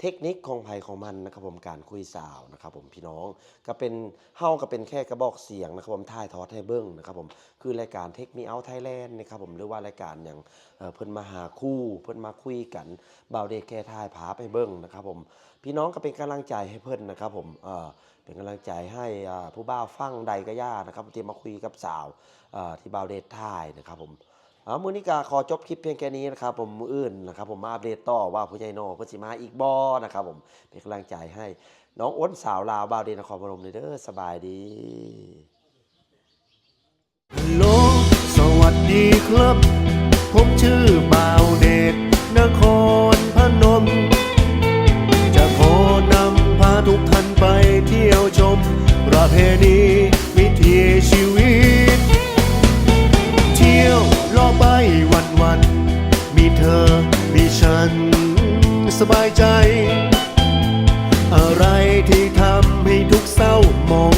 ເທັກນິກຂອງໃຜຂອງມັນນະຄັບຜົມ ການຄຸຍສາວນະຄັບຜົມ ພີ່ນ້ອງ ກະເປັນ ເຮົາກະເປັນແຄ່ກະບອກສຽງນະຄັບຜົມ ຖ່າຍທອດໃຫ້ເບິ່ງນະຄັບຜົມ ຄືລາຍການ Take Me Out Thailand ນີ້ຄັບຜົມ ຫຼືວ່າລາຍການຫຍັງ ເອີ ເພິ່ນມາຫາຄູ່ ເພິ່ນມາຄຸຍກັນ ບ່າວເດດແຄ່ຖ່າຍພາບໃຫ້ເບິ່ງນະຄັບຜົມ ພີ່ນ້ອງກະເປັນກຳລັງໃຈໃຫ້ເພິ່ນນະຄັບຜົມ ເອີ ເປັນກຳລັງໃຈໃຫ້ ເອີ ຜູ້ບ່າວຝັ່ງໃດກະຢ່ານະຄັບ ທີ່ມາຄຸຍກັບສາວ ເອີ ທີ່ບ່າວເດດຖ່າຍນະຄັບຜົມ. ເອົາ ມື້ນີ້ກະຂໍຈົບຄລິບພຽງແຄ່ນີ້ນະຄັບຜົມ ມື້ອື່ນນະຄັບຜົມ ມາອັບເດດຕໍ່ວ່າຜູ້ໃຫຍ່ໜໍ່ເພິ່ນຊິມາອີກບໍ່ນະຄັບຜົມ ເປັນກຳລັງໃຈໃຫ້ນ້ອງອົນສາວລາວ ບ່າວເດດນະຄອນພະນົມເດີ ສະບາຍດີ. ຮັລໂຫຼ ສະຫວັດດີຄັບ ຜົມຊື່ບ່າວເດດ ນະຄອນພະນົມ ຈະຂໍນຳພາທຸກທ່ານໄປທ່ຽວຊົມ ປະເພນີວິຖີຊີວິດ ທ່ຽວເລາະໄປວັນໆ ມີເທີມີສັນສະບາຍໃຈ ອະໄລທີ່ທຳໃຫ້ທຸກເສົ້າໝອງ